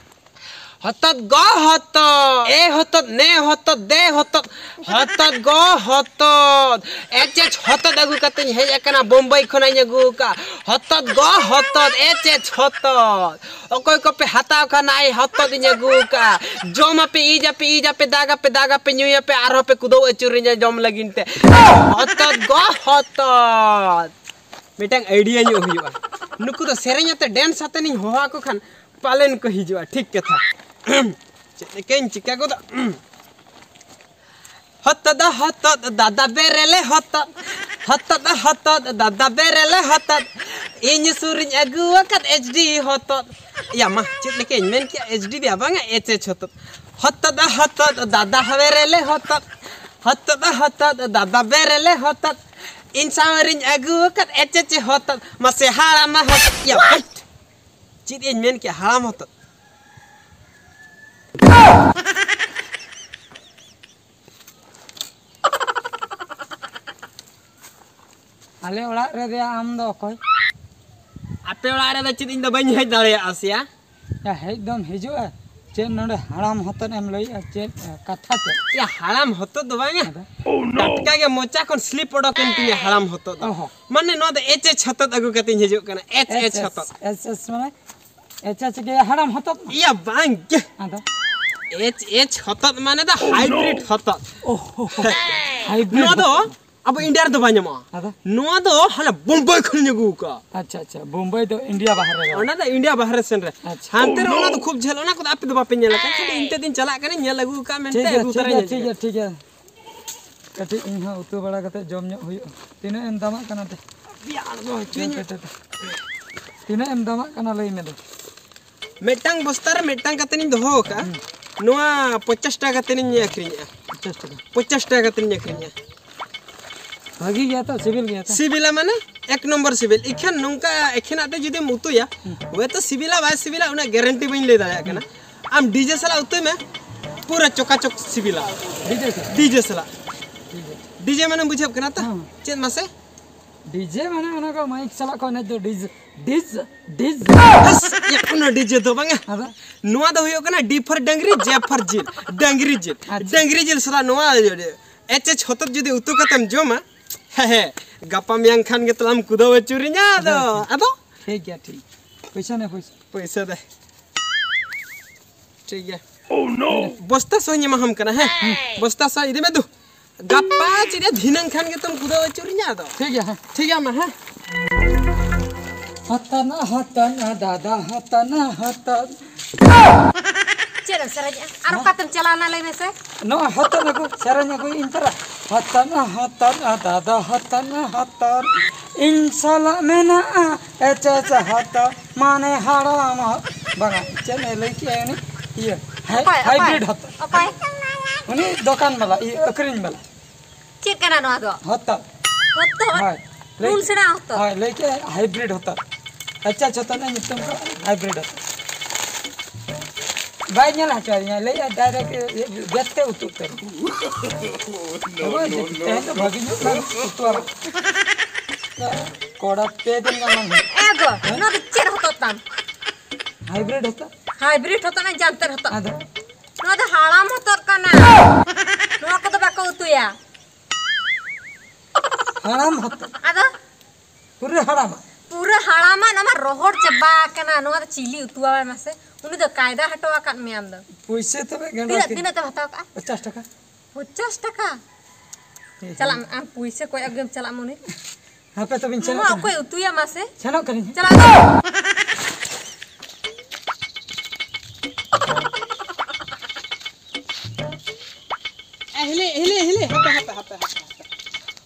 ᱦᱚᱛᱚᱫ ᱜᱚ ᱦᱚᱛᱚᱫ, ᱮ ᱦᱚᱛᱚᱫ, ᱱᱮ ᱦᱚᱛᱚᱫ, ᱫᱮ ᱦᱚᱛᱚᱫ, ᱦᱚᱛᱚᱫ ᱜᱚ ᱦᱚᱛᱚᱫ, ᱮᱪ ᱮᱪ ᱦᱚᱛᱚᱫ ᱟᱹᱜᱩ ᱠᱟᱛᱮᱧ ᱦᱮᱡ ᱟᱠᱟᱱᱟ, ᱵᱳᱢᱵᱟᱭ ᱠᱷᱚᱱᱟᱜ ᱤᱧ ᱟᱹᱜᱩ ᱟᱠᱟᱫ ᱦᱚᱛᱚᱫ ᱜᱚ ᱦᱚᱛᱚᱫ, ᱮᱪ ᱮᱪ ᱦᱚᱛᱚᱫ᱾ ᱚᱠᱚᱭ ᱠᱚᱯᱮ ᱦᱟᱛᱟᱣ ᱠᱷᱟᱱ ᱱᱟᱭ ᱦᱚᱛᱚᱫ ᱤᱧ ᱟᱹᱜᱩ ᱟᱠᱟᱫ, ᱡᱚᱢ ᱟᱯᱮ, ᱤᱡ ᱟᱯᱮ, ᱤᱡ ᱟᱯᱮ, ᱫᱟᱜ ᱟᱯᱮ, ᱫᱟᱜ ᱟᱯᱮ, ᱧᱩᱭ ᱟᱯᱮ, ᱟᱨᱦᱚᱸ ᱯᱮ ᱠᱩᱫᱟᱹᱣ ᱟᱹᱪᱩᱨᱤᱧᱟ ᱡᱚᱢ ᱞᱟᱹᱜᱤᱫ ᱛᱮ᱾ ᱦᱚᱛᱚᱫ ᱜᱚ ᱦᱚᱛᱚᱫ᱾ ᱢᱤᱫᱴᱟᱝ ᱟᱭᱰᱤᱭᱟ ᱧᱚᱜ ᱦᱩᱭᱩᱜᱼᱟ᱾ ᱱᱩᱠᱩ ᱫᱚ ᱥᱮᱨᱮᱧ ᱟᱛᱮ, ᱰᱮᱱᱥ ᱟᱛᱮ ᱤᱧ ᱦᱚᱦᱚ ᱟᱠᱚ ᱠᱷᱟᱱ ᱯᱟᱞᱮᱱ ᱠᱚ ᱦᱤᱡᱩᱜᱼᱟ᱾ ᱴᱷᱤᱠ ᱠᱟᱛᱷᱟ᱾ ᱪᱮᱫ ᱞᱮᱠᱟᱧ ᱪᱤᱠᱟ ᱜᱚᱫᱟ? ᱦᱚᱛᱚᱫ ᱫᱚ ᱦᱚᱛᱚᱫ, ᱫᱟᱫᱟ ᱵᱮᱨᱮᱞᱮ ᱦᱚᱛᱚᱫ᱾ ᱦᱚᱛᱚᱫ ᱫᱚ ᱦᱚᱛᱚᱫ, ᱫᱟᱫᱟ ᱵᱮᱨᱮᱞᱮ ᱦᱚᱛᱚᱫ᱾ ᱤᱧ ᱥᱩᱨᱤᱧ ᱟᱹᱜᱩ ᱟᱠᱟᱫ ᱮᱪ ᱰᱤ ᱦᱚᱛᱚᱫ᱾ ᱭᱟ ᱢᱟ, ᱪᱮᱫ ᱞᱮᱠᱟᱧ ᱢᱮᱱ ᱠᱮᱜᱼᱟ? ᱮᱪ ᱰᱤ ᱫᱚ ᱵᱟᱝᱟ, ᱮᱪ ᱮᱪ ᱦᱚᱛᱚᱫ᱾ ᱦᱚᱛᱚᱫ ᱫᱚ ᱦᱚᱛᱚᱫ, ᱫᱟᱫᱟ ᱵᱮᱨᱮᱞᱮ ᱦᱚᱛᱚᱫ᱾ ᱦᱚᱛᱚᱫ ᱫᱚ ᱦᱚᱛᱚᱫ, ᱫᱟᱫᱟ ᱵᱮᱨᱮᱞᱮ ᱦᱚᱛᱚᱫ᱾ ᱤᱧ ᱥᱟᱶᱨᱤᱧ ᱟᱹᱜᱩ ᱟᱠᱟᱫ ᱮᱪ ᱮᱪ ᱦᱚᱛᱚᱫ᱾ ᱢᱟᱥᱮ ᱦᱟᱲᱟᱢᱟ ᱦᱚᱛᱚᱫ᱾ ᱭᱟ ᱦᱟᱴ! ᱪᱮᱫ ᱤᱧ ᱢᱮᱱ ᱠᱮᱜᱼᱟ? ᱦᱟᱲᱟᱢ ᱦᱚᱛᱚᱫ᱾ ᱟᱞᱮ ᱚᱲᱟᱜ ᱨᱮ ᱫᱮᱭᱟ, ᱟᱢ ᱫᱚ ᱚᱠᱚᱭ? ᱟᱯᱮ ᱚᱲᱟᱜ ᱨᱮᱫᱚ ᱪᱮᱫ ᱤᱧ ᱫᱚ ᱵᱟᱹᱧ ᱦᱮᱡ ᱫᱟᱲᱮᱭᱟᱜᱼᱟ ᱥᱮᱭᱟ? ᱭᱟ, ᱦᱮᱡ ᱫᱚᱢ ᱦᱤᱡᱩᱜᱼᱟ᱾ ᱪᱮᱫ ᱱᱚᱰᱮ ᱦᱟᱲᱟᱢ ᱦᱚᱛᱚᱫ ᱮᱢ ᱞᱟᱹᱭᱮᱜᱼᱟ? ᱪᱮᱫ, ᱮ, ᱠᱟᱛᱷᱟ ᱪᱮᱫ? ᱭᱟ, ᱦᱟᱲᱟᱢ ᱦᱚᱛᱚᱫ ᱫᱚ ᱵᱟᱝᱟ᱾ ᱟᱫᱚ? ᱴᱟᱴᱠᱟ ᱜᱮ ᱢᱚᱪᱟ ᱠᱷᱚᱱ ᱥᱞᱤᱯ ᱚᱰᱚᱠ ᱮᱱ ᱛᱤᱧᱟ ᱦᱟᱲᱟᱢ ᱦᱚᱛᱚᱫ ᱫᱚ᱾ ᱚᱦᱚ᱾ ᱢᱟᱱᱮ ᱱᱚᱣᱟ ᱫᱚ ᱮᱪ ᱮᱪ ᱦᱚᱛᱚᱫ ᱟᱹᱜᱩ ᱠᱟᱛᱮᱧ ᱦᱤᱡᱩᱜ ᱠᱟᱱᱟ᱾ ᱮᱪ ᱮᱪ ᱦᱚᱛᱚᱫ᱾ ᱮᱪ ᱮᱪ ᱢᱟᱱᱮ? ᱮᱪ ᱮᱪ ᱜᱮ ᱦᱟᱲᱟᱢ ᱦᱚᱛᱚᱫ? ᱭᱟ, ᱵᱟᱝ ᱜᱮ᱾ ᱟᱫᱚ? ᱮᱪ ᱮᱪ ᱦᱚᱛᱚᱫ ᱢᱟᱱᱮ ᱫᱚ ᱦᱟᱭᱵᱨᱤᱰ ᱦᱚᱛᱚᱫ᱾ ᱚᱦᱚ᱾ ᱦᱟᱭᱵᱨᱤᱰ ᱱᱚᱣᱟ ᱫᱚ ᱦᱚᱛᱚᱫ᱾ ᱟᱵᱚ ᱤᱱᱰᱤᱭᱟ ᱨᱮᱫᱚ ᱵᱟᱭ ᱧᱟᱢᱚᱜᱼᱟ᱾ ᱟᱫᱚ? ᱱᱚᱣᱟ ᱫᱚ ᱦᱟᱱᱟ ᱵᱳᱢᱵᱟᱭ ᱠᱷᱚᱱᱤᱧ ᱟᱹᱜᱩ ᱟᱠᱟᱫᱼᱟ᱾ ᱟᱪᱪᱷᱟ, ᱟᱪᱪᱷᱟ, ᱵᱳᱢᱵᱟᱭ ᱫᱚ ᱤᱱᱰᱤᱭᱟ ᱵᱟᱦᱨᱮ ᱨᱮ᱾ ᱚᱱᱟ ᱫᱚ ᱤᱱᱰᱤᱭᱟ ᱵᱟᱦᱨᱮ ᱥᱮᱱ ᱨᱮ᱾ ᱟᱪᱪᱷᱟ᱾ ᱦᱟᱱᱛᱮ ᱨᱮ ᱚᱱᱟ ᱫᱚ ᱠᱷᱩᱵ ᱡᱷᱟᱹᱞ, ᱚᱱᱟ ᱠᱚᱫᱚ ᱟᱯᱮ ᱫᱚ ᱵᱟᱯᱮ ᱧᱮᱞ ᱟᱠᱟᱫ᱾ ᱠᱷᱟᱹᱞᱤ ᱤᱧ ᱛᱮᱫ ᱤᱧ ᱪᱟᱞᱟᱜ ᱠᱟᱱᱟ, ᱧᱮᱞ ᱟᱹᱜᱩ ᱠᱟᱜ ᱢᱮᱱᱛᱮ ᱴᱷᱤᱠ ᱜᱮᱭᱟ, ᱟᱹᱜᱩ ᱴᱷᱤᱠ ᱛᱚᱨᱟᱧ ᱜᱮᱭᱟ, ᱦᱤᱡᱩᱜᱼᱟ᱾ ᱴᱷᱤᱠ ᱜᱮᱭᱟ, ᱴᱷᱤᱠ ᱜᱮᱭᱟ᱾ ᱠᱟᱹᱴᱤᱡ ᱤᱧ ᱦᱚᱸ ᱩᱛᱩ ᱵᱟᱲᱟ ᱠᱟᱛᱮ ᱡᱚᱢ ᱧᱚᱜ ᱦᱩᱭᱩᱜᱼᱟ᱾ ᱛᱤᱱᱟᱹᱜ ᱮᱢ ᱫᱟᱢᱟᱜ ᱠᱟᱱᱟ ᱛᱮ? ᱟᱯᱮᱭᱟᱜ ᱟᱬᱜᱚ ᱦᱚᱪᱚᱧ ᱢᱮ᱾ ᱛᱤᱱᱟᱹᱜ ᱮᱢ ᱫᱟᱢᱟᱜ ᱠᱟᱱᱟ ᱞᱟᱹᱭ ᱢᱮ ᱫᱚ? ᱢᱤᱫᱴᱟᱝ ᱵᱚᱥᱛᱟ ᱨᱮ ᱢᱤᱫᱴᱟᱝ ᱠᱟᱛᱮ ᱤᱧ ᱫᱚᱦᱚ ᱟᱠᱟᱫᱼᱟ᱾ ᱦᱩᱸ᱾ ᱱᱚᱣᱟ ᱯᱚᱧᱪᱟᱥ ᱴᱟᱠᱟ ᱠᱟᱛᱮ ᱤᱧ ᱟᱹᱠᱷᱨᱤᱧᱮᱜᱼᱟ᱾ ᱯᱚᱧᱪᱟᱥ ᱴᱟᱠᱟ᱾ ᱯᱚᱧᱪᱟᱥ ᱴᱟᱠᱟ ᱠᱟᱛᱮ ᱤᱧ ᱟᱹᱠᱷᱨᱤᱧᱮᱜᱼᱟ᱾ ᱵᱷᱟᱹᱜᱤ ᱜᱮᱭᱟ ᱛᱚ, ᱥᱤᱵᱤᱞ ᱜᱮᱭᱟ ᱛᱚ? ᱥᱤᱵᱤᱞᱟ ᱢᱟᱱᱮ ᱮᱠ ᱱᱚᱢᱵᱚᱨ ᱥᱤᱵᱤᱞ᱾ ᱤᱠᱷᱟᱹᱱ ᱱᱚᱝᱠᱟ ᱮᱠᱷᱮᱱᱟᱜ ᱛᱮ ᱡᱩᱫᱤᱢ ᱩᱛᱩᱭᱟ, ᱦᱩᱸ᱾ ᱦᱚᱭᱛᱚ ᱥᱤᱵᱤᱞᱟ ᱵᱟᱭ ᱥᱤᱵᱤᱞᱟ, ᱩᱱᱟᱹᱜ ᱜᱮᱨᱮᱱᱴᱤ ᱵᱟᱹᱧ ᱞᱟᱹᱭ ᱫᱟᱲᱮᱭᱟᱜ ᱠᱟᱱᱟ᱾ ᱦᱩᱸ᱾ ᱟᱢ ᱰᱤᱡᱮ ᱥᱟᱞᱟᱜ ᱩᱛᱩᱭ ᱢᱮ, ᱯᱩᱨᱟᱹ ᱪᱚᱠᱟᱪᱚᱠ ᱥᱤᱵᱤᱞᱟ᱾ ᱰᱤᱡᱮ ᱥᱟᱞᱟᱜ? ᱰᱤᱡᱮ ᱥᱟᱞᱟᱜ᱾ ᱰᱤᱡᱮ᱾ ᱰᱤᱡᱮ ᱢᱟᱱᱮᱢ ᱵᱩᱡᱷᱟᱹᱣ ᱠᱟᱱᱟ ᱛᱚ? ᱦᱮᱸ᱾ ᱪᱮᱫ ᱢᱟᱥᱮ? ᱰᱤᱡᱮ ᱢᱟᱱᱮ ᱚᱱᱟ ᱠᱚ ᱢᱟᱭᱤᱠ ᱥᱟᱞᱟᱜ ᱠᱚ ᱮᱱᱮᱡ ᱫᱚ, ᱰᱤᱡᱮ, ᱰᱤᱡᱮ, ᱰᱤᱡᱮ᱾ ᱵᱟᱥ, ᱭᱟ, ᱚᱱᱟ ᱰᱤᱡᱮ ᱫᱚ ᱵᱟᱝᱟ᱾ ᱟᱫᱚ? ᱱᱚᱣᱟ ᱫᱚ ᱦᱩᱭᱩᱜ ᱠᱟᱱᱟ ᱰᱤ ᱯᱷᱚᱨ ᱰᱟᱝᱨᱤ, ᱡᱮ ᱯᱷᱚᱨ ᱡᱤᱞ, ᱰᱟᱝᱨᱤ ᱡᱤᱞ᱾ ᱟᱪᱪᱷᱟ᱾ ᱰᱟᱝᱨᱤ ᱡᱤᱞ ᱥᱟᱞᱟᱜ ᱱᱚᱣᱟ ᱮᱪ ᱮᱪ ᱦᱚᱛᱚᱫ ᱡᱩᱫᱤ ᱩᱛᱩ ᱠᱟᱛᱮᱢ ᱡᱚᱢᱟ, ᱦᱮᱸ, ᱦᱮᱸ, ᱜᱟᱯᱟ ᱢᱮᱭᱟᱝ ᱠᱷᱟᱱ ᱜᱮ ᱛᱟᱞᱟᱝ ᱠᱩᱫᱟᱹᱣ ᱟᱹᱪᱩᱨᱤᱧᱟ ᱟᱫᱚ᱾ ᱟᱪᱪᱷᱟ, ᱟᱪᱪᱷᱟ᱾ ᱟᱫᱚ? ᱴᱷᱤᱠ ᱜᱮᱭᱟ, ᱴᱷᱤᱠ᱾ ᱯᱚᱭᱥᱟ ᱱᱮ, ᱯᱚᱭᱥᱟ᱾ ᱯᱚᱭᱥᱟ ᱫᱮ᱾ ᱴᱷᱤᱠ ᱜᱮᱭᱟ᱾ Oh no! ᱵᱚᱥᱛᱟ ᱥᱚᱦᱤᱧ ᱮᱢᱟᱦᱟᱢ ᱠᱟᱱᱟ, ᱦᱮᱸ? ᱦᱮᱸ᱾ ᱵᱚᱥᱛᱟ ᱥᱚᱦᱤ ᱤᱫᱤ ᱢᱮ ᱫᱩ᱾ ᱜᱟᱯᱟ ᱪᱮᱫ ᱭᱟ, ᱫᱷᱤᱱᱟᱹᱝ ᱠᱷᱟᱱ ᱜᱮᱛᱚᱢ ᱠᱩᱫᱟᱹᱣ ᱟᱹᱪᱩᱨᱤᱧᱟ ᱟᱫᱚ᱾ ᱴᱷᱤᱠ ᱜᱮᱭᱟ, ᱦᱮᱸ᱾ ᱴᱷᱤᱠ ᱜᱮᱭᱟ, ᱢᱟ, ᱦᱮᱸ᱾ ᱦᱟᱛᱟᱱᱟ, ᱦᱟᱛᱟᱱᱟ, ᱫᱟᱫᱟ, ᱦᱟᱛᱟᱱᱟ, ᱦᱟᱛᱟᱱ᱾ ᱪᱮᱫ ᱮᱢ ᱥᱮᱨᱮᱧᱮᱜᱼᱟ? ᱟᱨ ᱚᱠᱟᱛᱮᱢ ᱪᱟᱞᱟᱣᱱᱟ, ᱞᱟᱹᱭ ᱢᱮᱥᱮ? ᱱᱚᱣᱟ ᱦᱚᱛᱚᱱ ᱟᱹᱜᱩ, ᱥᱮᱨᱮᱧ ᱟᱹᱜᱩᱭ ᱤᱧ ᱛᱚᱨᱟ᱾ ᱦᱟᱛᱟᱱᱟ, ᱦᱟᱛᱟᱱᱟ, ᱫᱟᱫᱟ, ᱦᱟᱛᱟᱱᱟ, ᱦᱟᱛᱟᱱ᱾ ᱤᱧ ᱥᱟᱞᱟᱜ ᱢᱮᱱᱟᱜᱼᱟ ᱮᱪ ᱮᱪ ᱦᱟᱛᱟᱣ, ᱢᱟᱱᱮ ᱦᱟᱲᱟᱢ ᱦᱚ-, ᱵᱟᱝᱟ, ᱪᱮᱫ ᱮ ᱞᱟᱹᱭ ᱠᱮᱜᱼᱟ ᱩᱱᱤ? ᱤᱭᱟᱹ, ᱦᱟᱭ-, ᱚᱠᱚᱭ, ᱚᱠᱚᱭ? ᱦᱟᱭᱵᱨᱤᱰ ᱦᱟᱛᱟᱣ᱾ ᱚᱠᱚᱭ? ᱩᱱᱤ ᱫᱚᱠᱟᱱ ᱵᱟᱞᱟ, ᱤᱭᱟᱹ, ᱟᱹᱠᱷᱨᱤᱧ ᱵᱟᱞᱟ᱾ ᱪᱮᱫ ᱠᱟᱱᱟ ᱱᱚᱣᱟ ᱫᱚ? ᱦᱚᱛᱚᱫ᱾ ᱦᱚᱛᱚᱫ? ᱦᱳᱭ᱾ ᱞᱟᱹᱭ ᱱᱩᱱ ᱠᱮᱜᱼᱟ᱾ ᱥᱮᱬᱟ ᱦᱚᱛᱚᱫ? ᱦᱳᱭ, ᱞᱟᱹᱭ ᱠᱮᱜᱼᱟ ᱦᱟᱭᱵᱨᱤᱰ ᱦᱚᱛᱚᱫ᱾ ᱟᱪᱪᱷᱟ, ᱟᱪᱪᱷᱟ, ᱛᱟᱦᱞᱮ ᱧᱩᱛᱩᱢ ᱠᱚ ᱦᱟᱭᱵᱨᱤᱰ ᱦᱚᱛᱚᱫ᱾ ᱵᱟᱭ ᱧᱮᱞ ᱦᱚᱪᱚ ᱟᱹᱫᱤᱧᱟ, ᱞᱟᱹᱭᱮᱜᱼᱟ ᱰᱟᱭᱨᱮᱠᱴ, ᱤᱭᱟᱹ, ᱜᱮᱥ ᱛᱮ ᱩᱛᱩ ᱩᱛᱟᱹᱨ᱾ ᱦᱳᱭ, ᱛᱮᱦᱮᱧ ᱫᱚ ᱵᱷᱟᱹᱜᱤ ᱧᱚᱜ ᱞᱟᱝ ᱩᱛᱩ ᱟᱨ ᱠᱚᱲᱟ ᱯᱮ ᱫᱤᱱ ᱜᱟᱱ ᱵᱟᱝ ᱦᱩᱭᱩᱜ᱾ ᱮ ᱜᱚ, ᱱᱚᱣᱟ ᱫᱚ ᱪᱮᱫ ᱦᱚᱛᱚᱫ ᱛᱟᱢ? ᱦᱟᱭᱵᱨᱤᱰ ᱦᱚᱛᱚᱫ᱾ ᱦᱟᱭᱵᱨᱤᱰ ᱦᱚᱛᱚᱫ ᱱᱟ ᱡᱟᱱᱛᱟᱨ ᱦᱚᱛᱚᱫ᱾ ᱟᱫᱚ? ᱱᱚᱣᱟ ᱫᱚ ᱦᱟᱲᱟᱢ ᱦᱚᱛᱚᱫ ᱠᱟᱱᱟ᱾ ᱱᱚᱣᱟ ᱠᱚᱫᱚ ᱵᱟᱠᱚ ᱩᱛᱩᱭᱟ᱾ ᱦᱟᱲᱟᱢ ᱦᱚᱛᱚᱫ᱾ ᱟᱫᱚ? ᱯᱩᱨᱟᱹ ᱦᱟᱲᱟᱢᱟ᱾ ᱯᱩᱨᱟᱹ ᱦᱟᱲᱟᱢᱟ, ᱱᱚᱣᱟ ᱢᱟ ᱨᱚᱦᱚᱲ ᱪᱟᱵᱟ ᱟᱠᱟᱱᱟ᱾ ᱱᱚᱣᱟ ᱫᱚ ᱪᱤᱞᱤ ᱩᱛᱩᱣᱟᱭ ᱢᱟᱥᱮ? ᱩᱱᱤ ᱫᱚ ᱠᱟᱭᱫᱟ ᱦᱚᱴᱚ ᱟᱠᱟᱫ ᱢᱮᱭᱟ ᱟᱢ ᱫᱚ᱾ ᱯᱩᱭᱥᱟᱹ ᱛᱚᱵᱮ ᱜᱟᱸᱰᱟ ᱛᱤᱱᱟᱹᱜ, ᱠᱤᱱ᱾ ᱛᱤᱱᱟᱹᱜ ᱛᱮᱢ ᱦᱟᱛᱟᱣ ᱠᱟᱜᱼᱟ? ᱯᱚᱪᱟᱥ ᱴᱟᱠᱟ᱾ ᱯᱚᱪᱟᱥ ᱴᱟᱠᱟ? ᱦᱮᱸ, ᱪᱟᱞᱟᱜ ᱦᱮᱸ᱾ ᱢᱮ, ᱟᱢ ᱯᱩᱭᱥᱟᱹ ᱠᱚᱭᱚᱜ ᱜᱮᱢ ᱪᱟᱞᱟᱜ ᱢᱚᱱᱮ᱾ ᱦᱟᱯᱮ ᱛᱚᱵᱮᱧ ᱥᱮᱱᱚᱜ ᱱᱚᱣᱟ ᱠᱟᱱᱟ᱾ ᱚᱠᱚᱭ ᱩᱛᱩᱭᱟ ᱢᱟᱥᱮ? ᱥᱮᱱᱚᱜ ᱠᱟᱹᱱᱟᱹᱧ᱾ ᱪᱟᱞᱟᱜ ᱢᱮ᱾ ᱮ, ᱦᱤᱞᱤ, ᱦᱤᱞᱤ, ᱦᱤᱞᱤ, ᱦᱟᱯᱮ, ᱦᱟᱯᱮ, ᱦᱟᱯᱮ, ᱦᱟᱯᱮ,